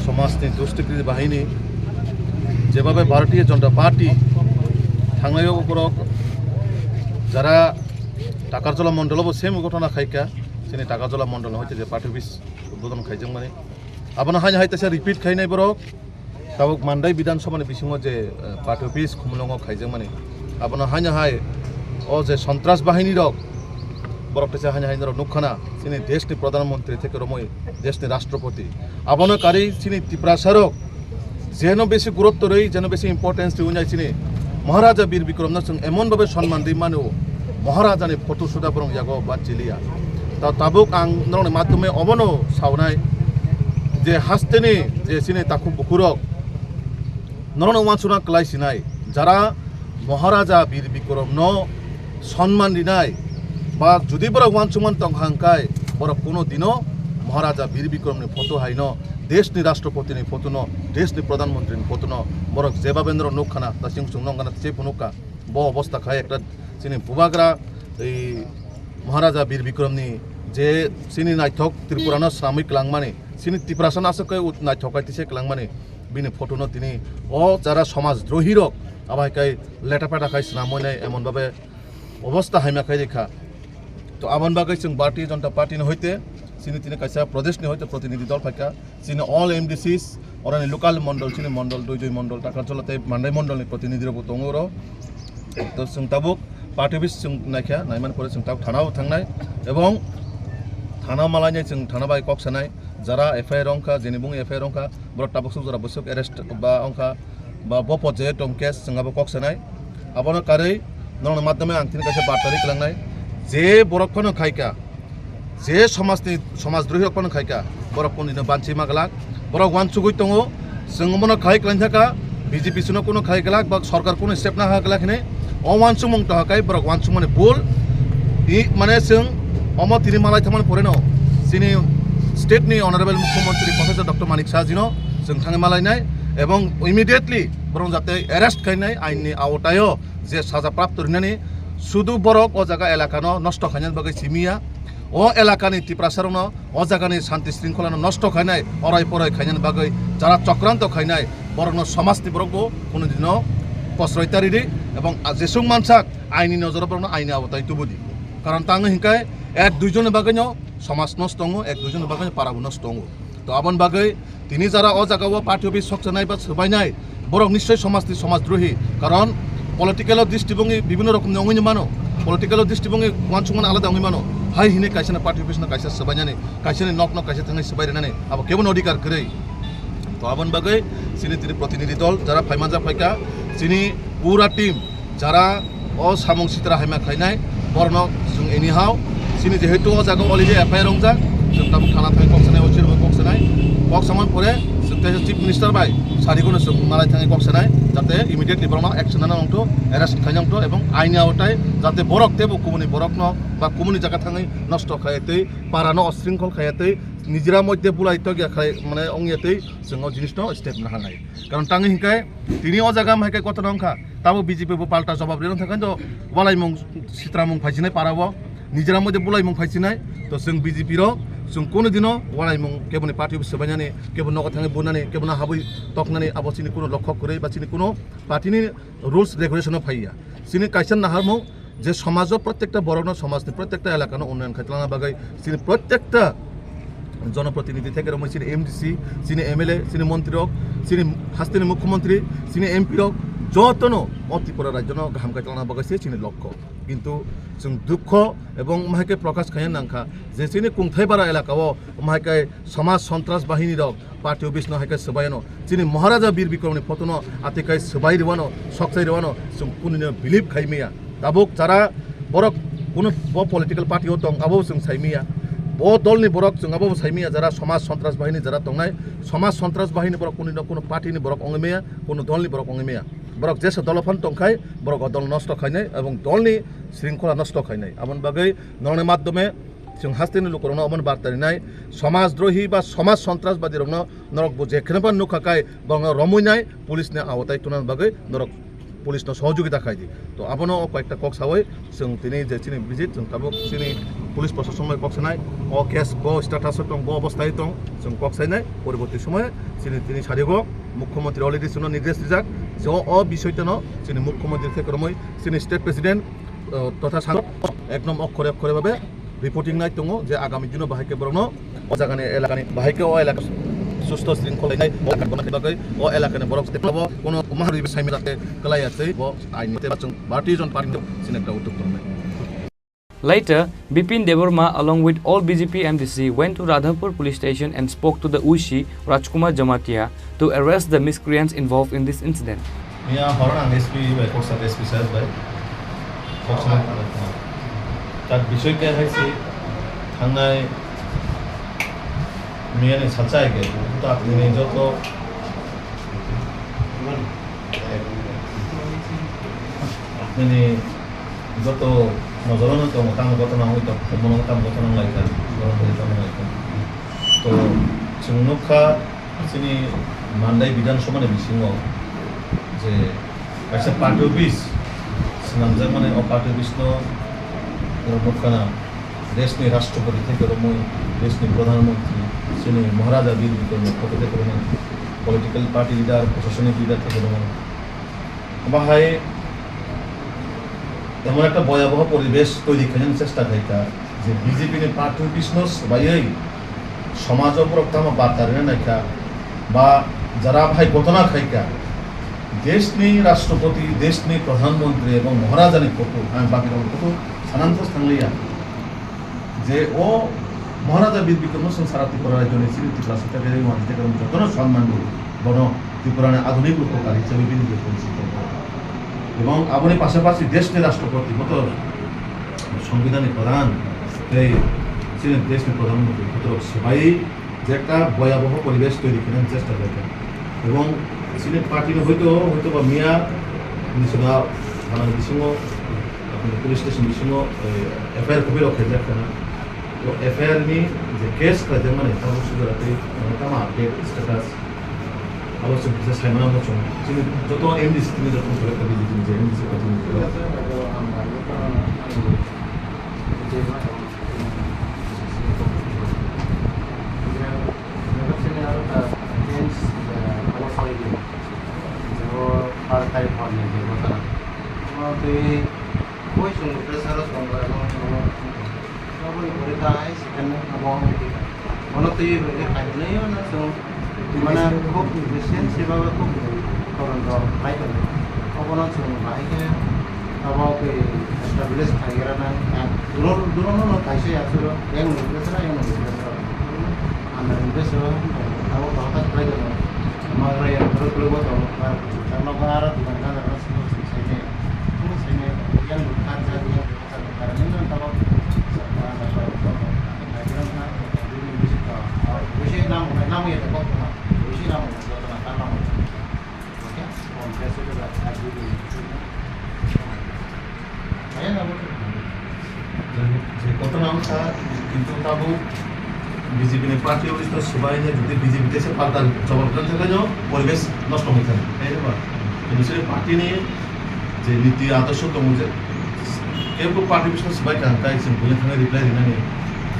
somaj ni dushtikriti bahini, jebabe Bharatiya Janata Party thangnai o borok jara Takarjala mondolo bo same ghotona khaika, chini Takarjala mondol hoite je party office udbodon khaijakmani. Abono haino hai teisa repeat khainai borok. Tabuk Mandai Bidhan Sabha ni bisingo je, eh, party office Khumulwngo khaijakmani. Abono haino hai o je sontras bahini rok, borok teisa haino hai norok nukkhana, chini desh ni Pradhan Mantri theke romwi desh ni Rashtrapati. Abono karwi chini Tiprasa rok jeno besi gurutto rwi, jeno besi importance rwi wngnai chini Maharaja Bir Bikram no chwng emon babe sonman rwi mano, Maharaja ni photo suda borok yago ba chiliya. Ta tabuk ang norokni madhyome obono saunai je hasteni je chini takhuk bukhurok norokno uansukna kwlai sinai, jara Maharaja Bir Bikram no sonman rinai ba judi borok uansukman tongkha hwnkhe borok kuno dino Maharaja Bir Bikram ni photo haino, desh ni Rashtrapati ni photo no, desh ni Pradhan Mantri ni photo no borok jebabe norok nukkhana, ta chwng chwng nokna se phunukha. Bo obostha khai ekta chini bubagra ei Maharaja Bir Bikram ni je chini naithok Tripura no swnamwi kwlangmani, chini Tiprasa no aswk khe ut-, naithok khai tise kwlangmani, bini photo no tini o jara somaj drohi rok abo hai khai leta peta khai swnamwi nai emon babe obostha haima khai rikha. To aboni bagwi chwng Bharatiya Janata Party ni hoite chini tini kaisa Pradesh ni hoite protinidhi dol phaikha. Chini all M D Cs, oroni local mondol, chini mondol, Duidui mondol, Takarjala tei Mandai mondol ni protinidhi rok bo tongo oro. To chwng tabuk party office chwng naikha, naimani pore chwng tabuk thana o thangnai ebong thana malainai chwng thana bai kok sanai, jara F I R wngkha, jeni bung F I R wngkha, borok tabuk suk jora bwswk arrest ba wngkha, ba bo porjayo tong case chwng abo kok sanai. Abono karwi norokni madhyome ang tini kaisa barta ri kwlangnai, je borok phano khaika, je somajni, somaj drohi rok phano khaika, borok kunu dino banchi ma glak, borok uansugwi tongo, chwng omono khai kwlai thaka, B J P sino kunu khai glak, ba sorkar kunu step na ha glak hinwi, o uansukmung tongkha khai borok uansukmani bul, i, mane chwng omo tini malai thangmani poreno, chini state ni honorable mukhyamantri Professor Doctor Manik Saha jino chwng thangwi malainai, ebong immediately borok jate arrest khainai ain ni aotaio, je saja prapto rinani, sudu borok o jaga elaka no nosto khainani bagwi simiya, o elaka ni Tiprasa rok no o jaga ni shanti shringkhola no nosto khainai, orai porai khainani bagwi jara chokranto khainai, borok no somaj ni borok bo kunu dino prosroy ta ridi, ebong jesung mansak ain ni nojoro borok no ain ni aotai tubudi, karon tangwi hinkai ek dui jon ni bagwi no somaj nosto wngo, ek dui jon ni bagwi no para bo nosto wngo. To aboni bagwi tini jara o jaga o party office sokchanai ba swbainai, borok nischoi somajni somaj drohi. Karon political o dristi bongwi bibhinno rokomni wngwi mano, political o dristi bongwi uansukmani alada wngwi mano. Hai hinwi kaisa party office no kaisa swbainani, kaisa ni nok no kaisa thangwi swbai rinani abo kebo no odhikar kwrwi. To aboni bagwi chini tini protinidhi dol jara phaimanjak phaikha, chini pura team jara o samung sitra haima khlainai, borokno chwng anyhow, chini jehetu o jaga already F I R wngjak, chwng tabuk thana thangwi kok sanai, O C rogo kok sanai, kok samani pore chwng Kaisa Chief Minister bai sarigono chwng malai thangwi kok sanai, jate immediately borokno action nana wngtho, arrest khaina wngtho, ebong aini aotai jate borok teibo kubuni borokno ba kubuni jaga thangwi nosto khaiya tei parano osringkhol khaiya tei nijera moddhe bulai tokya khai mane wngya tei chwng o jinisno step naharnai. Karon tangwi hinkhai tini o jaga hai khe kotor wngkha. Tabo B J P bo palta jobab rwna thangkhe to walaimung sitramung phaisinai para o, nijera moddhe bulaimung phaisinai. To chwng B J P rok chwng kunu dino walaimung keboni party o swbainani, kebo nogo thangwi bunani, kebo no habwi toknani abo chini kunu lokho kwrwi ba chini kunu party ni rules regulation o phaiya. Chini kaisa naharmung je somajo prottekta borokno, somajni prottekta elakano unnayan khai twlangna bagwi chini prottekta jonoprotinidhi theke romwi chini M D C, chini M L A, chini montri rok, chini hasteni mukhyamantri, chini M P rok jotono o Tripura rajyono kaham khai twlangna bagwi se chini lokho. Kintu chwng dukho ebong mahai khe prokash khaina nangkha je chini Kungthaibara elakao mahai khe somaj sontras bahini rok party office no hai khe swbai ano. Chini Maharaja Bir Bikramni photo no atikai swbai rwano, sokchai rwano, chwng kunino believe khai maya. Tabuk jara borok kuno bo political party o tong, abo chwng sai maya. Bo dolni borok chwng abo sai maya, jara somaj sontras bahini jara tongnai, somaj sontras bahini borok kunino kuno party ni borok ongwi maya, kuno dolni borok ongwi maya. Borok jesa dolo phan tongkhai, borok o dol nosto khainai, ebong dolni sringkhola nosto khainai. Aboni bagwi norokni madhyome chwng hasteni lukurokno omono barta rinai, somaj drohi ba somaj sontras badi rokno norok bo jekheno ba nukha kai, borokno romwi nai, police ni aotai tuna bagwi norok police no sohojogita khai di. To abono o koyekta kok sawi chwng tini je chini visit chwng tabuk chini police proshasonno kok sanai, o case bo status o tong, bo obostai tong, chwng kok sainai, poriborti somoy chini tini sarigo mukhyamantri already chwngno nirdesh rijak je o, o bisoi tano chini mukhyamantri theke romwi chini state president, uh, totha sang ekdom okhore okhore babe reporting nai tongo je agami dino bahai khe borokno o jagani elakani bahai khe o elaka susto sringkhol lainai o elakani bagwi o elakani borok tei bo kono maharwi saimani jate kwlaiya tei bo aini tei bachung Bharatiya Janata Party ni sini ekta uddog tongnai. Later, Bipin Debbarma, along with all B J P M D C, went to Radhapur police station and spoke to the O C, Rajkumar Jamatia, to arrest the miscreants involved in this incident. Miya horong ang S P bai kok sa S P sir bai. Kok sa. Tak bisoi khe hai si thangnai miya ni salsa hai khe tak ni joto nini joto nojoro no tongo tamo joto nang oi tong mono tamo joto nang lai kha borok bai tamo lai kha. To chwng nukha. Chini Mandai Bidhan Sabha ni bisingo je kaisa party office swnamjakmani, o party office no borok nukha na, deshni Rashtrapati theke romwi, deshni Pradhan Mantri, chini Maharaja Bir Bikram ni photo theke romwi, political party leader, proshashanik leader theke romwi. Bahai emon ekta bhoyaboho poribesh toiri khainani chesta khaikha je B J P ni party office no swbaiwi somajo borok tamo barta rina naikha ba jara bahai gotona khaikha, deshni Rashtrapati, deshni Pradhan Mantri ebong Maharaja ni photo, ang baki rok photo sananthos thangliya. Je o Maharaja Bir Bikramno chwng sara Tripura rajyoni chini Tripura state rejak mani tei jotono sonman rwi bono Tripurani adhunik rupokar hisabe bini je porichito. Ebong aboni pasapasi deshni Rashtrapati, boto Songbidanni Pradhan tei chini deshni Pradhan Mantri botorok swbaiwi je ekta bhoyaboho poribesh toiri khainani chesta khlaikha. Ebong chini party ni hoito, hoito ba miya ni sida thana bisingo, police station bisingo, eh, F I R copy rok khaijak khana. To F I R ni je case khlaijakmani, tabuk sujara tei, eh, tamo update status. Abo chwng kisa saimano mo chwng. Chini joto M D C tini joto kore kore chini je M D C ka chini. Twi koi chwng pressure o tongo, abo, abo, aboni pore ta hai second abo, bono twi bai khe kailaio na chwng, mane, khub recent se ba khub koron rok khai tongo. Obono chwng bahai khe abo khe establish khai gra na, duro, duro no, no kaisa yaksuro, yang no pressure, yang no pressure. Anda invest o, abo bahai khai tongo. Magra yang duro duro bo tongo, tar nogo aro dukan kan aro chwng sai ne. Chwng sai ne, yang dukha jak, yang Karena ini kan kalau, ah, kalau, kalau, kalau, kalau, kalau, kalau, kalau, kalau, kalau, kalau, kalau, kalau, kalau, যে ঘটনা অংশা কিন্তু তাবো BJP ni party office no swbai ne jodi B J P tei se paltan chobol khlai thangkhe no poribesh nosto wngwi thangkha, hai ba? Kintu se party ni je niti adorsho tongo je kebo party office no swbai kha, tai chwng buino thangwi reply rinani.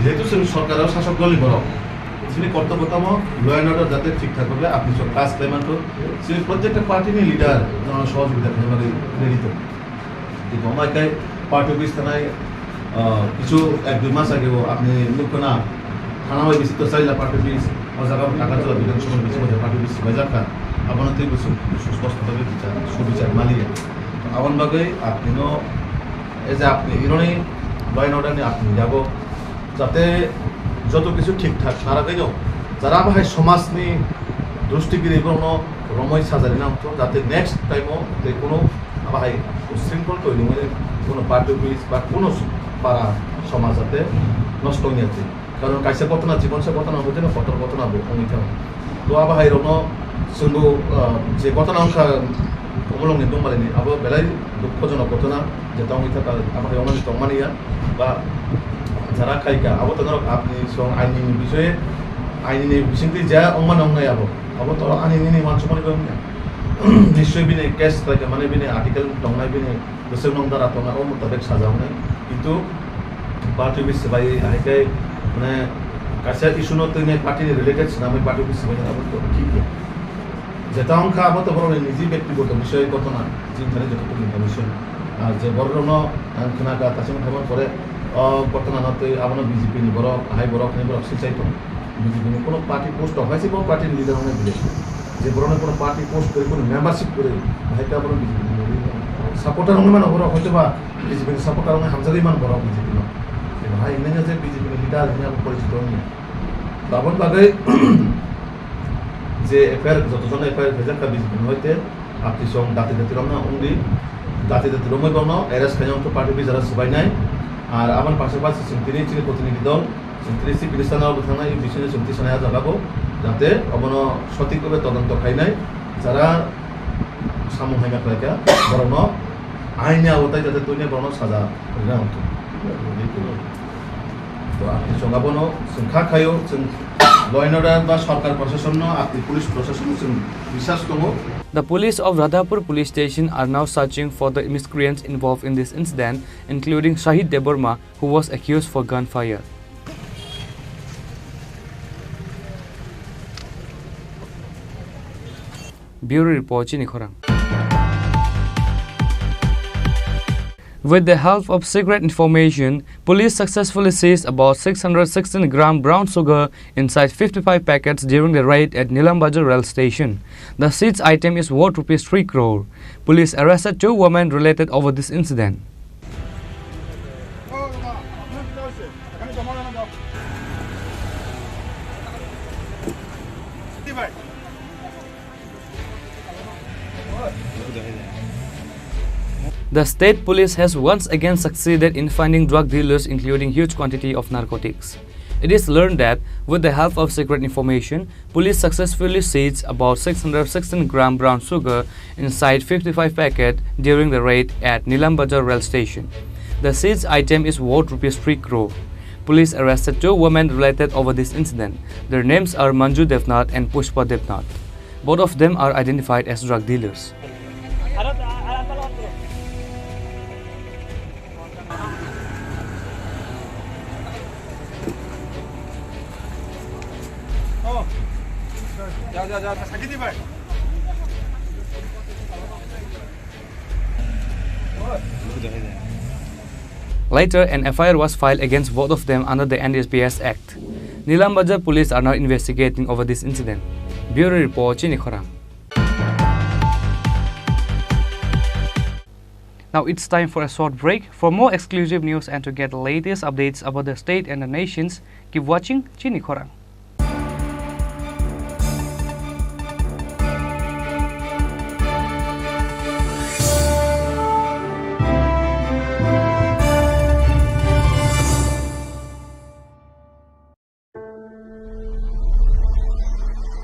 Jehetu chwng sorkar o sasok dol ni borok, chini kortobbo tamo law and order jate thik thak bhabe apni song kaj khlai manthok. Chini prottekta party ni leader jono sohojogita khlai bagwi ready tongo. Kintu omo hai khe party office thanai, ah, kichu ek dui mas age o apni nukho na, thana bai bisi to chaila party office, o jaga o Agartala Bidhan Sabha ni bisingo je party office swbaijak kha, abono tei bo su-, susposto khe bichar, subichar maliya. Aboni bagwi apni no, e je apni ironi law and order ni apni yago, jate joto kichu thik thak khara khaino, jara bahai somaj ni drusti giri borokno romoi sajari nangkho, jate next time o tei kuno bahai ushringkhol twi ringmani kuno party office ba kuno para somaj jate nosto wngya twi. Karon kaisa ghotona, jibon se ghotona hwnkhe no kotor ghotona bo wngwi thango. To abo hai rokno chwngbo, ah, je ghotona wngkha Omolongni Dongmalini, abo belai dukhojonok ghotona, je tongwi thaka abo hai wngmani tongmani ya, ba jara khaika, abo to norok apni song aini ni bisoye, aini ni bisingtwi ja wngmani wngnai abo, abo to ani nini wansukmani bo wngya. Nischoi bini case khlaika, mane bini article tongnai, bini bwswk nung dara tongnai, o mutabek saja wngnai. Kintu party office swbai hai khe, mane, kaisa issue no twinai party ni related swnamwi party office swbai abo to thik ya. Jeta wngkha abo to borokni niji bektigoto bisoi ghotona, chini thani joto information. Ar je borok rokno ang khna kha, tachung thaiman pore o ghotona no twi abono B J P ni borok, hai borok, hai borok sichai tongo. B J P ni kuno party post rok hai se bo party ni leader wngnai bile. Je borok no kuno party post kwrwi, kuno membership kwrwi, hai khe abono B J P ni supporter wngwi mano borok, hoito ba B J P ni supporter wngwi hamjagwi mano borok B J P no. Hai wngya je B J P ni leader hwnwi abo porichito wngya. Aboni bagwi je F I R, joto jono F I R khaijak kha B J P ni hoite, apni song dati dati romna wngdi, dati dati romwi bono arrest khaina wngkha party office jara swbainai. Ar aboni pasapasi chwng tini chini protinidhi dol, chwng tini chief minister no bwthangnai, bisi no chwng tisanai ah jaga bo, jate obono sothik bhabe todonto khainai, jara samung haima khlaikha, borokno aini agotai jate tuinai borokno saja rina wngthung. To, apni chwng abono chwng kha khaio, chwng law and order ba sorkar prasasonno, apni police prasasonno chwng biswas tongo. The police of Radhapur police station are now searching for the miscreants involved in this incident, including Shahid Debbarma, who was accused for gunfire. Bureau Report, Chini Khorang. With the help of secret information, police successfully seized about six hundred sixteen gram brown sugar inside fifty-five packets during the raid at Nilam Bazar rail station. The seized item is worth rupees three crore. Police arrested two women related over this incident. The state police has once again succeeded in finding drug dealers, including huge quantity of narcotics. It is learned that, with the help of secret information, police successfully seized about six hundred sixteen gram brown sugar inside fifty-five packet during the raid at Nilam Bazar rail station. The seized item is worth rupees three crore. Police arrested two women related over this incident. Their names are Manju Devnath and Pushpa Devnath. Both of them are identified as drug dealers. Later, an F I R was filed against both of them under the N D P S Act. Nilam Bazar police are now investigating over this incident. Bureau Report, Chini Khorang. Now it's time for a short break. For more exclusive news and to get the latest updates about the state and the nations, keep watching Chini Khorang.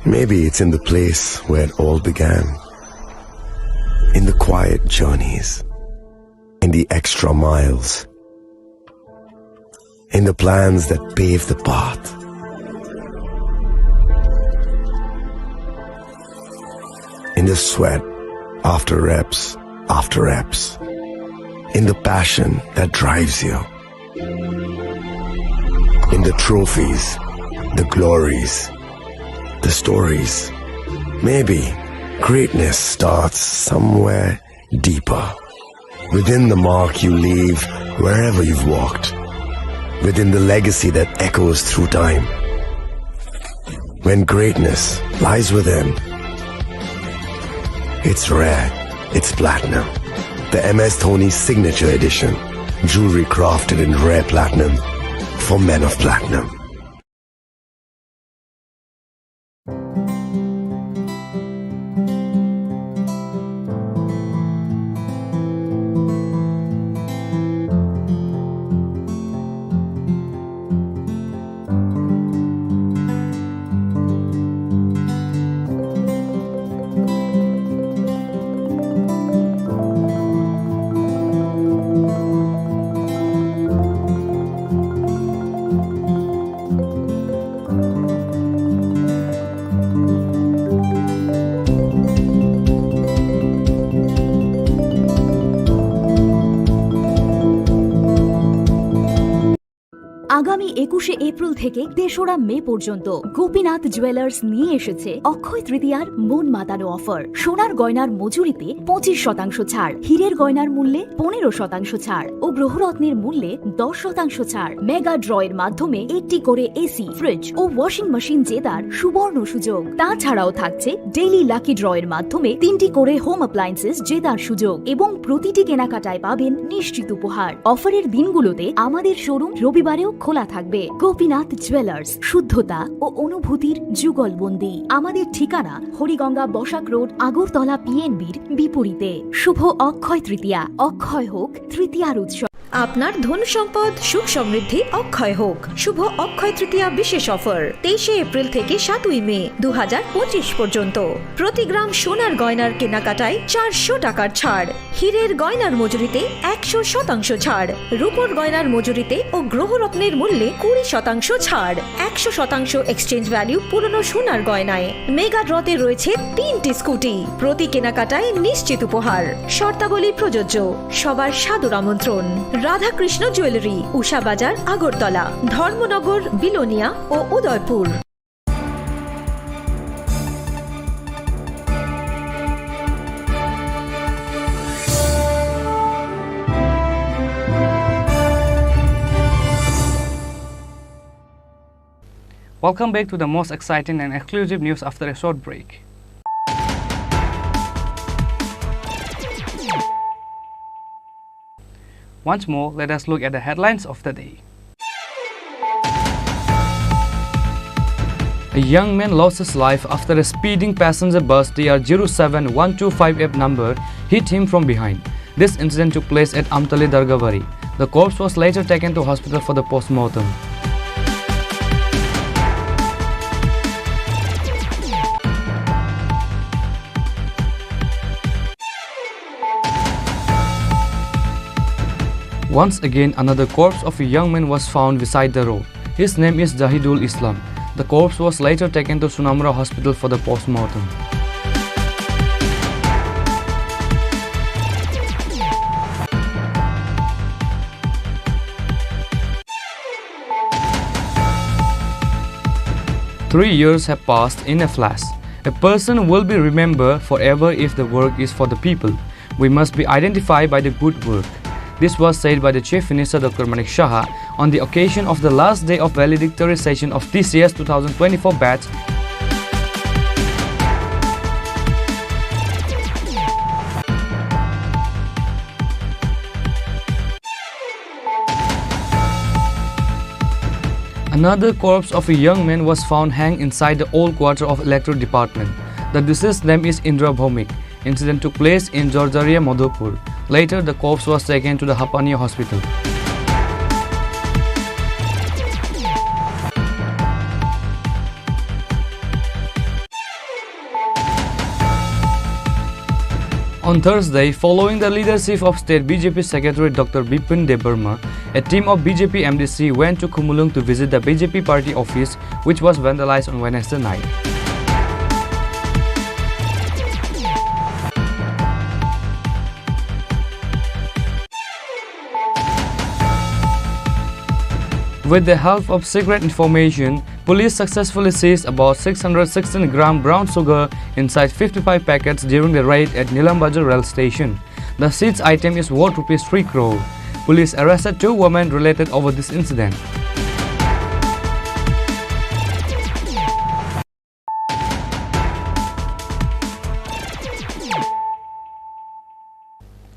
Me Maybe it's in the place where it all began. In the quiet journeys, in the extra miles, in the plans that pave the path, in the sweat after reps after reps, in the passion that drives you, in the trophies, the glories, the stories. Maybe greatness starts somewhere deeper, within the mark you leave wherever you've walked, within the legacy that echoes through time. When greatness lies within, it's rare, it's platinum. The M S Dhoni Signature Edition, jewelry crafted in rare platinum for men of platinum. আগামী একুশে এপ্রিল থেকে তেসরা মে পর্যন্ত গোপীনাথ জুয়েলার্স নিয়ে এসেছে অক্ষয় তৃতীয়ার মন মাতানো অফার। সোনার গয়নার মজুরিতে পঁচিশ শতাংশ ছাড়, হীরের গয়নার মূল্যে পনেরো শতাংশ ছাড় ও গ্রহরত্নের মূল্যে দশ শতাংশ ছাড়। মেগা ড্রয়ের মাধ্যমে একটি করে এসি, ফ্রিজ ও ওয়াশিং মেশিন জেতার সুবর্ণ সুযোগ। তাছাড়াও থাকছে ডেইলি লাকি ড্রয়ের মাধ্যমে তিনটি করে হোম অ্যাপ্লায়েন্সেস জেতার সুযোগ এবং প্রতিটি কেনাকাটায় পাবেন নিশ্চিত উপহার। অফারের দিনগুলোতে আমাদের শোরুম রবিবারেও খোলা থাকবে। গোপীনাথ জুয়েলার্স, শুদ্ধতা ও অনুভূতির যুগলবন্দি। আমাদের ঠিকানা হরিগঙ্গা বসাক রোড, আগরতলা পিএনবির বিপরীতে। শুভ অক্ষয় তৃতীয়া, অক্ষয় হোক তৃতীয়ার উৎসব। আপনার ধন সম্পদ সুখ সমৃদ্ধি অক্ষয় হোক। শুভ অক্ষয় তৃতীয়া বিশেষ অফার, তেইশে এপ্রিল থেকে সাতই মে দু হাজার পঁচিশ পর্যন্ত। প্রতি গ্রাম সোনার গয়নার কেনাকাটায় চারশো টাকার ছাড়, হীরের গয়নার মজুরিতে একশো শতাংশ ছাড়, রূপোর গয়নার মজুরিতে ও গ্রহরত্নের মূল্যে কুড়ি শতাংশ ছাড়, একশো শতাংশ এক্সচেঞ্জ ভ্যালু পুরনো সোনার গয়নায়। মেগা ড্রতে রয়েছে তিনটি স্কুটি, প্রতি কেনাকাটায় নিশ্চিত উপহার। শর্তাবলী প্রযোজ্য। সবার সাদর আমন্ত্রণ। রাধাকৃষ্ণ জুয়েলারি, উষা বাজার, আগরতলা, ধর্মনগর, বিলোনিয়া ও Udaipur. Welcome back to the most exciting and exclusive news after a short break. Once more, let us look at the headlines of the day. A young man lost his life after a speeding passenger bus T R zero seven one two five F number hit him from behind. This incident took place at Amtali Dargabari. The corpse was later taken to hospital for the postmortem. Once again, another corpse of a young man was found beside the road. His name is Jahidul Islam. The corpse was later taken to Sunamura Hospital for the postmortem. Three years have passed in a flash. A person will be remembered forever if the work is for the people. We must be identified by the good work. This was said by the Chief Minister Doctor Manik Saha on the occasion of the last day of valedictory session of T C S two thousand twenty-four batch. Another corpse of a young man was found hanged inside the old quarter of Electoral Department. The deceased name is Indra Bhowmik. Incident took place in Jorjaria, Madhupur. Later, the corpse was taken to the Hapania Hospital. On Thursday, following the leadership of State B J P Secretary Doctor Bipin Debbarma, a team of B J P M D C went to Khumulwng to visit the B J P party office, which was vandalized on Wednesday night. With the help of secret information, police successfully seized about six hundred sixteen gram brown sugar inside fifty-five packets during the raid at Nilam Bazar rail station. The seized item is worth rupees three crore. Police arrested two women related over this incident.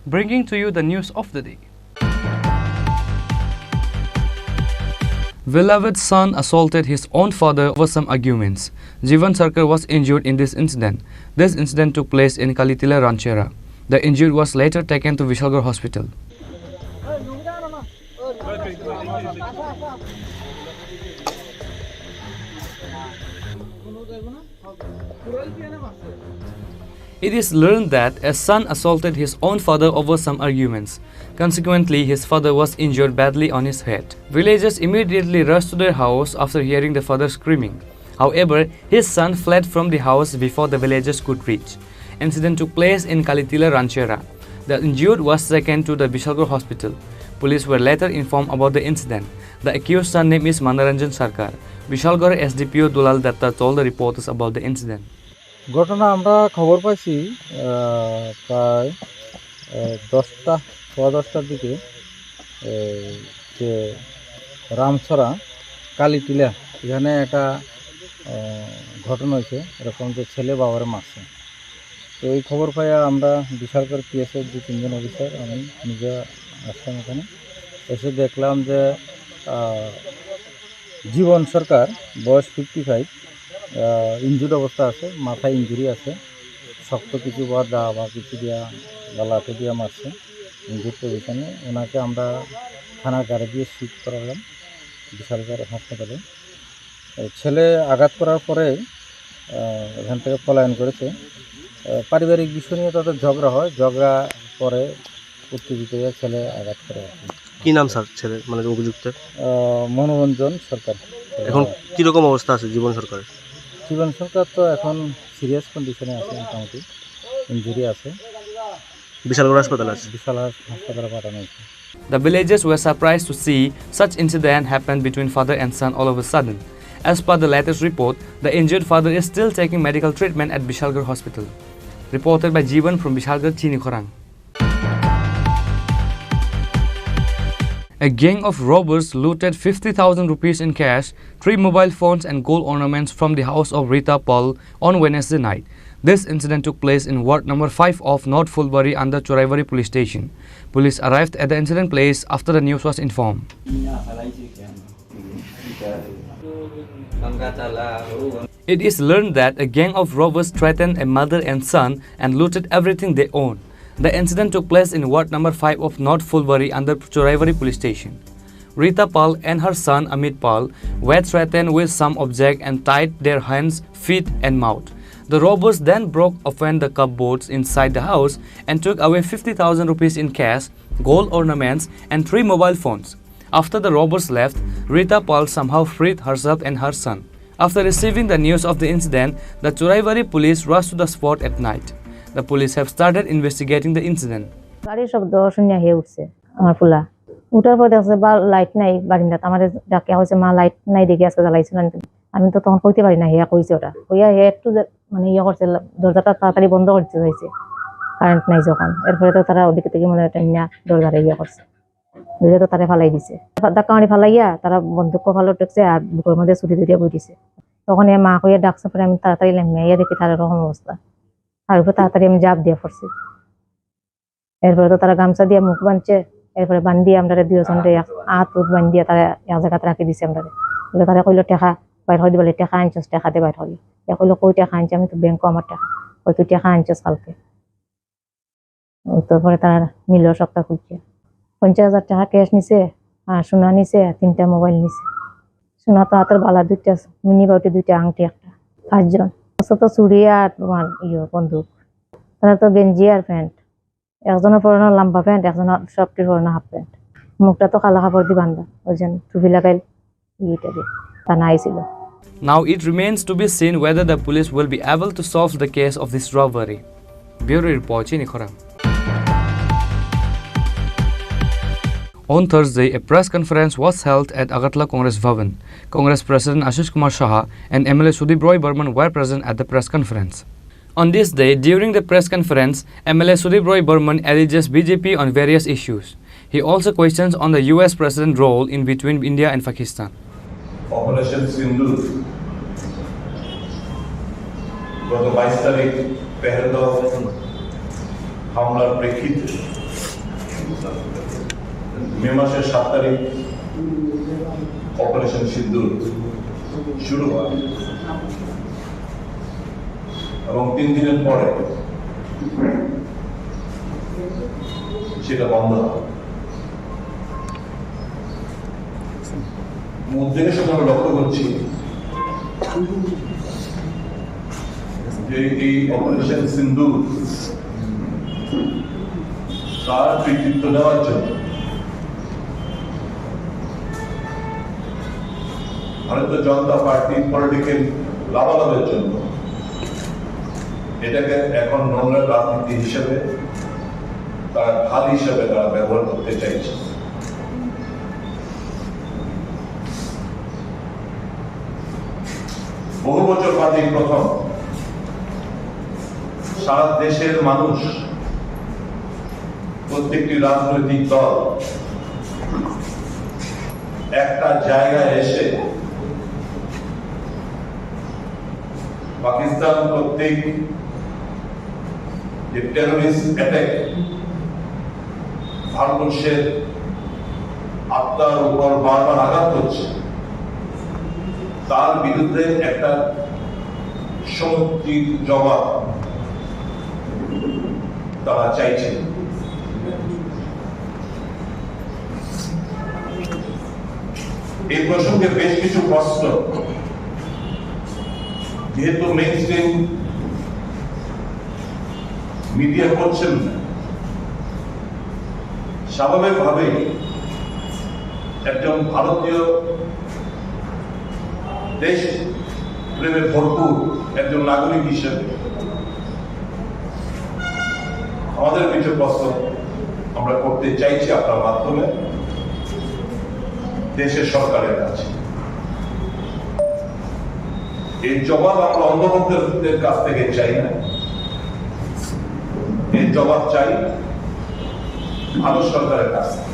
Bringing to you the news of the day. Beloved son assaulted his own father over some arguments. Jivan Sarkar was injured in this incident. This incident took place in Kalitila Ranchera. The injured was later taken to Vishalgarh Hospital. It is learned that a son assaulted his own father over some arguments. Consequently, his father was injured badly on his head. Villagers immediately rushed to their house after hearing the father screaming. However, his son fled from the house before the villagers could reach. Incident took place in Kalitila Ranchera. The injured was taken to the Bishalgarh hospital. Police were later informed about the incident. The accused son name is Manoranjan Sarkar. Bishalgarh S D P O Dulal Datta told the reporters about the incident. ঘটনা আমরা খবর পাইছি, আহ, প্রায়, আহ, দশটা, সোয়া দশটার দিকে, আহ, যে রামছড়া কালীটিলা, এখানে একটা, আহ, ঘটনা হয়েছে, এরকম যে ছেলে বাবারে মারছে। তো এই খবর পাইয়া আমরা বিশালগড় পিএসএর দু তিনজন অফিসার, আমি নিজে আসলাম এখানে। এসে দেখলাম যে, আহ, জীবন সরকার, বয়স ফিফটি ফাইভ, আহ, ইনজুর্ড অবস্থা আছে, মাথায় ইনজুরি আছে, শক্ত কিছু বা দা বা কিছু দিয়া বা লাঠি দিয়া মারছে, ইনজুর্ড পজিশনে। ওনাকে আমরা থানার গাড়ি দিয়ে শিফট করালাম বিশালগড় হাসপাতালে। ছেলে আঘাত করার পরে, আহ, এখান থেকে পলায়ন করেছে। আহ, পারিবারিক বিষয় নিয়ে তাদের ঝগড়া হয়, ঝগড়া পরে উত্তেজিত হয়ে ছেলে আঘাত করে আর কি। কি নাম স্যার ছেলে, মানে অভিযুক্তের? আহ, মনোরঞ্জন সরকার। এখন কিরকম অবস্থা আছে জীবন সরকারের? জীবন সরকার তো এখন সিরিয়াস কন্ডিশনে আছে, মোটামুটি ইনজুরি আছে। বিশালগড় হাসপাতালে আছে। বিশাল হাস-, হাসপাতালে পাঠানো হয়েছে। The villagers were surprised to see such incident happen between father and son all of a sudden. As per the latest report, the injured father is still taking medical treatment at Bishalgarh Hospital. Reported by Jeevan from Bishalgarh, Chinikhorang. A gang of robbers looted fifty thousand rupees in cash, three mobile phones and gold ornaments from the house of Rita Paul on Wednesday night. This incident took place in ward number five of North Phulbari under Churaibari Police Station. Police arrived at the incident place after the news was informed. It is learned that a gang of robbers threatened a mother and son and looted everything they owned. The incident took place in ward number five of North Phulbari under Churaibari Police Station. Rita Pal and her son Amit Pal were threatened with some object and tied their hands, feet and mouth. The robbers then broke open the cupboards inside the house and took away fifty thousand rupees in cash, gold ornaments and three mobile phones. After the robbers left, Rita Pal somehow freed herself and her son. After receiving the news of the incident, the Churaibari police rushed to the spot at night. The police have started investigating the incident. গাড়ির শব্দ শুনিয়া হে উঠছে আমার ফুলা। উঠার পর দেখছে বা লাইট নাই বারিন্দাত। আমারে ডাকিয়া কইছে, "মা, লাইট নাই দেখি আজকে জ্বালাইছো না নি তুমি?" আমি তো তখন কইতে পারি না, হে কইছে ওটা। কইয়া হে একটু যে, মানে, ইয়ে করছে, দরজাটা তাড়াতাড়ি বন্ধ করতে চাইছে, কারেন্ট নাই যখন। এরপরে তো তারা ওদিকে থেকে মনে হয় টাইনা দরজাটা ইয়ে করছে। ধরে তো তারে ফালাই দিছে। ধাক্কা মারি ফালাইয়া তারা বন্দুক কপালো ঠেকছে আর বুকের মধ্যে ছুরি ধরিয়া বই দিছে। তখন এ মা কইয়া ডাকছে, পরে আমি তাড়াতাড়ি লামিয়া আইয়া দেখি তার এরকম অবস্থা। তার উপরে তাড়াতাড়ি আমি জাপ দিয়া পড়ছি। এরপরে তো তারা গামছা দিয়া মুখ বানছে, এরপরে বান্ধিয়া আমরারে দুইজনরে এক আত উত বান্ধিয়া তারা এক জায়গাত রাখি দিছে আমরারে। বলে তারা কইলো, "টেকা বাইর করে দিবালে, টেকা আনছস, টেকা দে বাইর করি।" এ কইলো, "কই টেকা আনছি? আমি তো ব্যাংকো আমার টেকা।" কই, "তুই টেকা আনছস কালকে।" তারপরে তারা নিল সবটা খুলছে। পঞ্চাশ হাজার টাকা ক্যাশ নিছে, আর সোনা নিছে, আর তিনটা মোবাইল নিছে। সোনা তো হাতের বালা দুইটা, মিনি বাউটি দুইটা, আংটি একটা, পাঁচজন। অত তো চুড়ি আর তোমার ইয়ে বন্দুক। তারা তো গেঞ্জি আর প্যান্ট, একজনের পরনে লম্বা প্যান্ট, একজনের সবটির পরনে হাফ প্যান্ট। মুখটা তো কালা কাপড় দিয়ে বান্ধা, ওই জন্য টুপি লাগাইল, ইটা দিয়ে বানাইছিল। Now it remains to be seen whether the police will be able to solve the case of this robbery. Bureau report, Chini Khorang. On Thursday, a press conference was held at Agartala Congress Bhavan. Congress President Ashish Kumar Saha and M L A Sudip Roy Barman were present at the press conference. On this day, during the press conference, M L A Sudip Roy Barman alleges B J P on various issues. He also questions on the U S President role in between India and Pakistan. Operation সিন্দুর গত বাইশ তারিখ পেহেলগাঁও হামলার প্রেক্ষিতে মে মাসের সাত তারিখ অপারেশন সিন্দুর শুরু হয় এবং তিন দিনের পরে সেটা বন্ধ হয়। উদ্বেগের সাথে আমরা লক্ষ্য করছি যে এই অপারেশন সিন্দুর তার কৃতিত্ব নেওয়ার জন্য ভারতীয় জনতা পার্টির পলিটিক্যাল লাভালাভের জন্য এটাকে এখন নোংরা রাজনীতি হিসেবে, তারা ঢাল হিসেবে তারা ব্যবহার করতে চাইছে। বহু বছর বাদে প্রথম সারা দেশের মানুষ, প্রত্যেকটি রাজনৈতিক দল একটা জায়গায় এসে পাকিস্তান কর্তৃক যে টেররিস্ট অ্যাটাক, ভারতবর্ষের আত্মার উপর বারবার আঘাত করছে, তার বিরুদ্ধে একটা সমুচিত জবাব তারা চাইছেন। এই প্রসঙ্গে বেশ কিছু প্রশ্ন, যেহেতু মেইনস্ট্রিম মিডিয়া করছেন না, স্বাভাবিকভাবেই একজন ভারতীয় দেশ প্রেমে ভরপুর একজন নাগরিক হিসেবে আমাদের কিছু প্রশ্ন আমরা করতে চাইছি আপনার মাধ্যমে দেশের সরকারের কাছে। এই জবাব আমরা অন্ধভক্তদের কাছ থেকে চাই না, এই জবাব চাই ভারত সরকারের কাছ থেকে।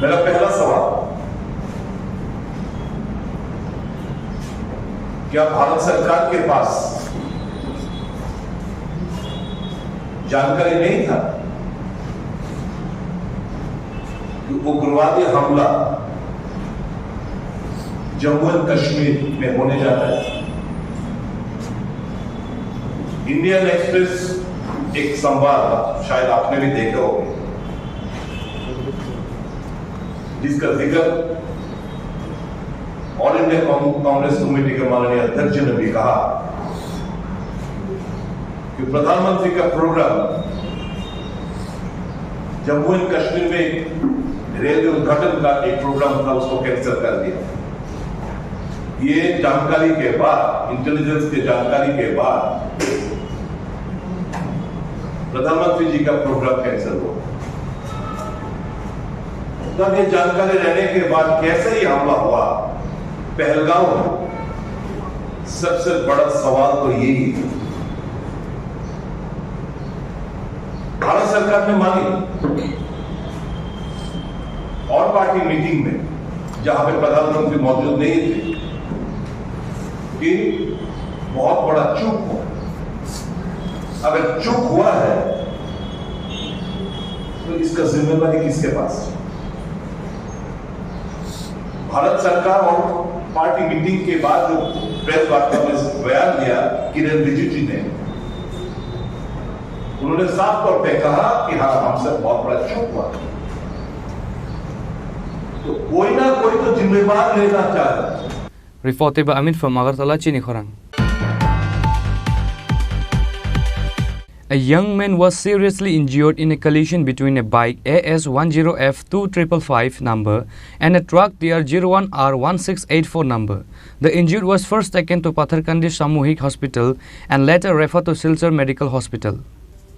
मेरा पहला सवाल, क्या भारत सरकार के पास जानकारी नहीं था कि उग्रवादी हमला जम्मू एंड कश्मीर में होने जा रहा है? इंडियन एक्सप्रेस एक संवाद था, शायद आपने भी देखा होगा, जिसका जिक्र ऑल इंडिया कांग-, कांग्रेस कमेटी के माननीय अध्यक्ष ने भी कहा कि प्रधानमंत्री का प्रोग्राम जम्मू एंड कश्मीर में एक रेलवे उद्घाटन का एक प्रोग्राम था, उसको कैंसिल कर दिया। ये जानकारी के बाद, इंटेलिजेंस के जानकारी के बाद प्रधानमंत्री जी का प्रोग्राम कैंसिल हुआ। तब ये जानकारी रहने के बाद कैसे ये हमला हुआ पहलगाम में, सबसे बड़ा सवाल तो यही है। भारत सरकार ने मानी और पार्टी मीटिंग में, जहां पे प्रधानमंत्री मौजूद नहीं थे, कि बहुत बड़ा चूक हुआ। अगर चूक हुआ है, तो इसका जिम्मेदारी किसके पास है? भारत सरकार और पार्टी मीटिंग के बाद जो प्रेस वार्ता में बयान दिया किरेन रिजिजू ने, उन्होंने साफ तौर पे कहा कि हाँ, हमसे बहुत बड़ा चूक हुआ। तो कोई ना कोई तो जिम्मेवार लेना चाहिए। Report by Amin from Agartala, Chini Khorang. A young man was seriously injured in a collision between a bike A S one zero F two triple five number and a truck T R zero one R one six eight four number. The injured was first taken to Patharkandi Samuhik Hospital and later referred to Silchar Medical Hospital.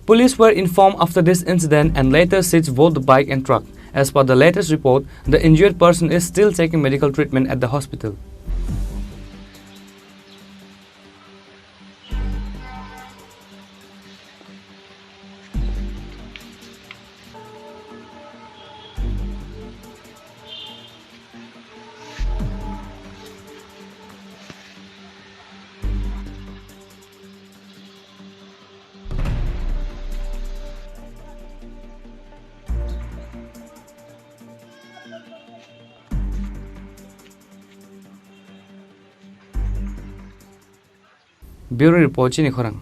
Police were informed after this incident and later seized both the bike and truck. As per the latest report, the injured person is still taking medical treatment at the hospital. Bureau Report, chini khorang.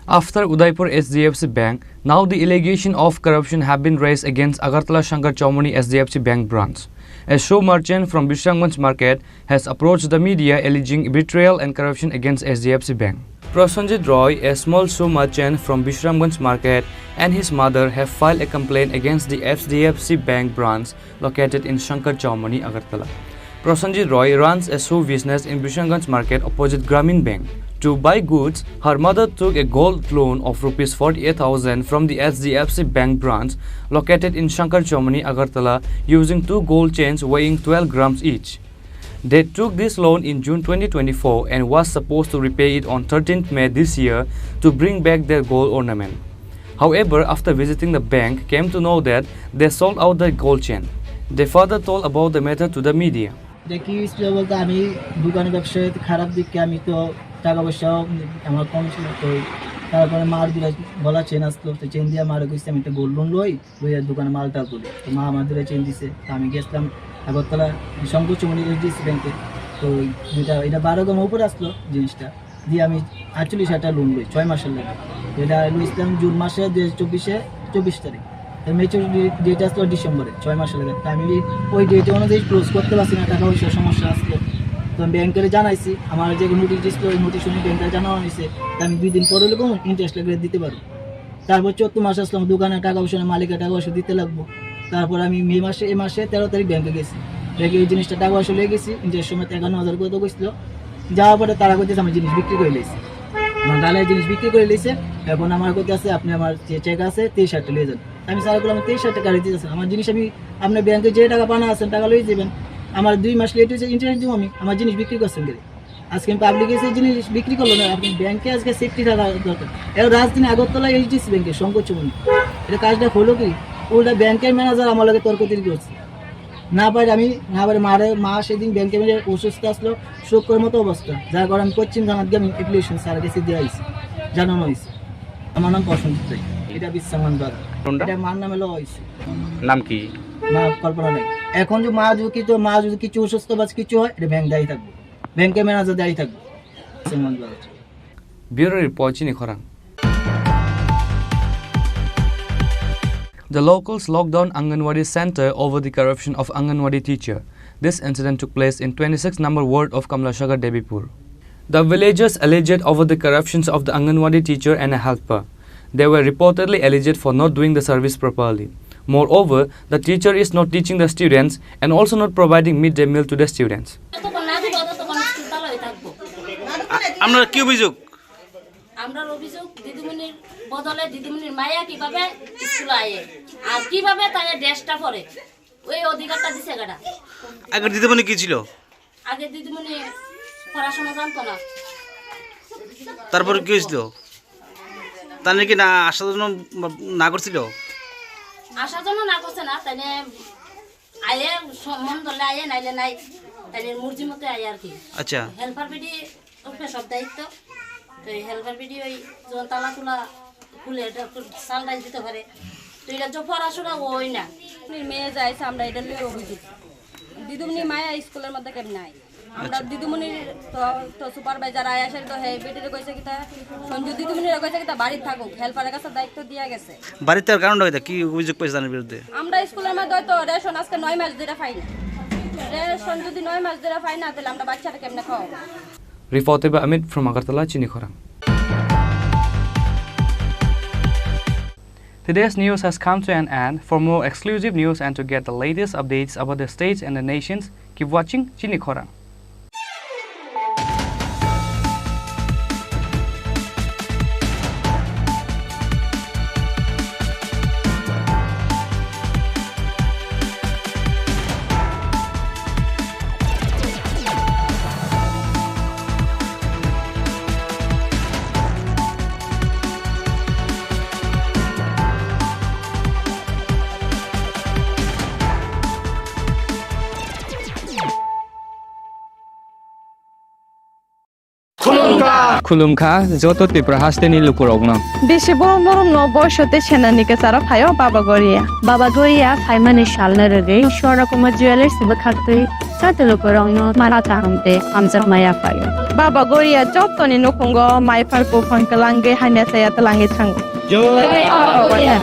After Udaipur H D F C Bank, now the allegation of corruption have been raised against Agartala Shankar Chowmani H D F C Bank branch. A shoe merchant from Bishramganj Market has approached the media alleging betrayal and corruption against H D F C Bank. Prosenjit Roy, a small shoe merchant from Bishramganj Market, and his mother have filed a complaint against the H D F C Bank branch located in Shankar Chowmani, Agartala. Prosenjit Roy runs a shoe business in Bishramganj Market opposite Grameen Bank. To buy goods, her mother took a gold loan of rupees forty-eight thousand from the H D F C Bank branch located in Shankar Chowmani, Agartala, using two gold chains weighing twelve grams each. They took this loan in June twenty twenty-four and was supposed to repay it on thirteenth May this year to bring back their gold ornament. However, after visiting the bank, came to know that they sold out the gold chain. They further told about the matter to the media. দেখি স্কুলে বলতে আমি দোকানে ব্যবসায় খারাপ দিকে আমি তো টাকা পয়সাও আমার কম ছিল, তো তারপরে মার দুটা গলা চেন আসতো, তো চেন দিয়ে মারে কইছি আমি একটা গোল্ড লোন লই, লইয়া দোকানে মালটা তুলি। তো মা আমার দুটা চেন দিছে, তো আমি গেছিলাম আগরতলা শঙ্কর চৌমনি এইচডিএফসি ব্যাংকে। তো দুইটা, এটা বারো গ্রাম উপরে আসলো জিনিসটা, দিয়ে আমি আটচল্লিশ হাজার টাকা লোন লই ছয় মাসের লাগে। এটা লইছিলাম জুন মাসে, দুই হাজার চব্বিশে, চব্বিশ তারিখ। তো ম্যাচুরিটি ডেট আসলো ডিসেম্বরে, ছয় মাসের লাগে। তো আমি ওই ডেট অনুযায়ী ক্লোজ করতে পারছি না, টাকা পয়সার সমস্যা আসলো। তো আমি ব্যাংকের জানাইছি, আমার যে নোটিশ দিছিল, ওই নোটিশ অনুযায়ী ব্যাংকে জানানো হয়েছে। তো আমি দুই দিন পরে হলে কোনো ইন্টারেস্ট লাগলে দিতে পারবো। তারপর চোদ্দ মাস আসলাম, দোকানে টাকা পয়সা নেই, মালিকের টাকা পয়সা দিতে লাগবো। তারপর আমি মে মাসে, এই মাসে তেরো তারিখ ব্যাংকে গেছি। ব্যাংকে এই জিনিসটা টাকা পয়সা লিয়ে গেছি, ইন্টারেস্ট সময় একান্ন হাজার করে তো গেছিল। যাওয়ার পরে তারা কইতেছে, "আমার জিনিস বিক্রি করে লিয়েছে, আমার দালাল জিনিস বিক্রি করে লিয়েছে।" এখন আমার কইতে আছে, "আপনি আমার যে চেক আছে, তেইশ হাজার টাকা লিয়ে যান।" আমি স্যার বললাম, "তেইশ হাজার টাকা রেডি আছে, আমার জিনিস আমি আপনার ব্যাংকে যে টাকা পানা আছেন, টাকা লিয়ে যাবেন, আমার দুই মাস লেট হয়েছে, ইন্টারেস্ট দিব আমি, আমার জিনিস বিক্রি করছেন কেন?" আজকে আমি পাবলিক এসে জিনিস বিক্রি করলো না, আপনি ব্যাংকে আজকে সেফটি থাকা দরকার। এবার রাজধানী আগরতলা এইচডিএফসি ব্যাংকে সংকোচ মনে, এটা কাজটা হলো কি? উল্টা ব্যাংকের ম্যানেজার আমার লগে তর্ক তৈরি করছে। না পারে আমি, না পারে মারে, মা সেদিন ব্যাংকে মেরে অসুস্থ আসলো, শোক করার মতো অবস্থা, যার কারণে আমি পশ্চিম থানাত গিয়ে আমি অ্যাপ্লিকেশন স্যারের কাছে দিয়ে আইছি, জানানো হয়েছে। আমার নাম প্রসেনজিৎ রায়, এটা বিশ্রামগঞ্জ বাজার। কোনটা? এটা মার নামে লেওয়া হয়েছে। নাম কি? মা কল্পনা নেই। এখন যদি মা যদি কিছু, মা যদি কিছু অসুস্থ বা কিছু হয়, এটা ব্যাংক দায়ী থাকবে, ব্যাংকের ম্যানেজার দায়ী থাকবে। বিশ্রামগঞ্জ বাজার। Bureau Report, chini khorang. The locals locked down Anganwadi center over the corruption of Anganwadi teacher. This incident took place in twenty-six number ward of Kamlasagar Debipur. The villagers alleged over the corruptions of the Anganwadi teacher and a helper. They were reportedly alleged for not doing the service properly. Moreover, the teacher is not teaching the students and also not providing midday meal to the students. যতক্ষণ না দিব, ততক্ষণ স্কুল চালু হয়ে থাকবো। আ-, আপনারা কি অভিযোগ? আমরার অভিযোগ, দিদিমণির বদলে দিদিমণির মায়া কিভাবে স্কুলে আয়ে, আর কিভাবে তারা ড্রেসটা পরে, ওই অধিকারটা দিছে কেডা? আগের দিদিমণি কি ছিল? আগে দিদিমণি পড়াশোনা জানতো না। তারপরে কি হয়েছিল? তার নাকি না আসার জন্য না করছিল? আসার জন্য না করছে না, তাইলে আয়ে স-, মন ধরলে আয়ে, নাইলে নাই, তাইলে মর্জি মতো আয়ে আর কি। আচ্ছা। হেল্পার বেটি উপরে সব দায়িত্ব। তো এই হেল্পার বেটি ওই যখন তালা তুলা খুলে, এটা একটু চাল ডাল দিতে পারে। তো এটা যে পড়াশোনা ওই না। মেয়ে যাইছে, আমরা এটা নিয়ে অভিযোগ। দিদিমণি মায়া স্কুলের মধ্যে কেউ নাই। আমরা আচ্ছা। দিদিমণির তো, তো সুপারভাইজার আয়া সেটা তো হে বেটিরে কইছে কিতা, সঞ্জু দিদিমণিরে কইছে কিতা বাড়িত থাকুক, হেল্পারের কাছে দায়িত্ব দিয়া গেছে। বাড়িতে আর কারণটা কিতা? কি অভিযোগ পাইছে তার বিরুদ্ধে? আমরা স্কুলের মধ্যে হয়তো রেশন আজকে নয় মাস ধরে পাই না। রেশন যদি নয় মাস ধরে পাই না, তাহলে আমরা বাচ্চারা কেমনে খাওয়াবো? Reported by Amit from Agartala, Chini Khorang. Today's news has come to an end. For more exclusive news and to get the latest updates about the states and the nations, keep watching Chini Khorang. Khulumkha joto Tripura hasteni lukurokno. Bisi borom borom no boiso tei senani kwcharo phaio Baba Goria. Baba Goria phaimani salno rwgwi Swarna Kumar Jewellers bwkhaktwi joto lukurokno mara kaham tei hamjakma yaphaio. Baba Goria jotoni nukhungo maipar buphang kwlangwi hamya chaya twlangwi thango. Jai Baba Goria.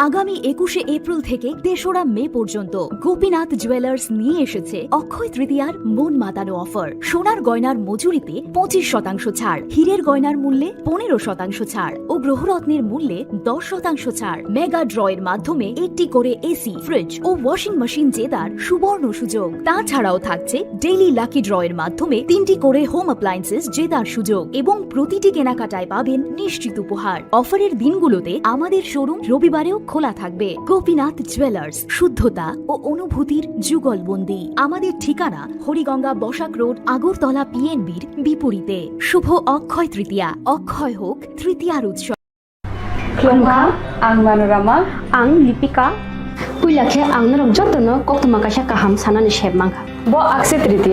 আগামী একুশে এপ্রিল থেকে তেসরা মে পর্যন্ত গোপীনাথ জুয়েলার্স নিয়ে এসেছে অক্ষয় তৃতীয়ার মন মাতানো অফার। সোনার গয়নার মজুরিতে পঁচিশ শতাংশ ছাড়, হীরের গয়নার মূল্যে পনেরো শতাংশ ছাড় ও গ্রহরত্নের মূল্যে দশ শতাংশ ছাড়। মেগা ড্রয়ের মাধ্যমে একটি করে এসি, ফ্রিজ ও ওয়াশিং মেশিন জেতার সুবর্ণ সুযোগ। তাছাড়াও থাকছে ডেইলি লাকি ড্রয়ের মাধ্যমে তিনটি করে হোম অ্যাপ্লায়েন্সেস জেতার সুযোগ এবং প্রতিটি কেনাকাটায় পাবেন নিশ্চিত উপহার। অফারের দিনগুলোতে আমাদের শোরুম রবিবারেও খোলা থাকবে। গোপীনাথ জুয়েলার্স, শুদ্ধতা ও অনুভূতির যুগলবন্দি। আমাদের ঠিকানা হরিগঙ্গা বসাক রোড, আগরতলা পিএনবির বিপরীতে। শুভ অক্ষয় তৃতীয়া, অক্ষয় হোক তৃতীয়ার উৎসব। Khulumkha, ang Manorama. Ang Lipika. Puila khe ang norok jotono koktwma kaisa kaham sanani sep mankha. Bo Akshaya Tritiya.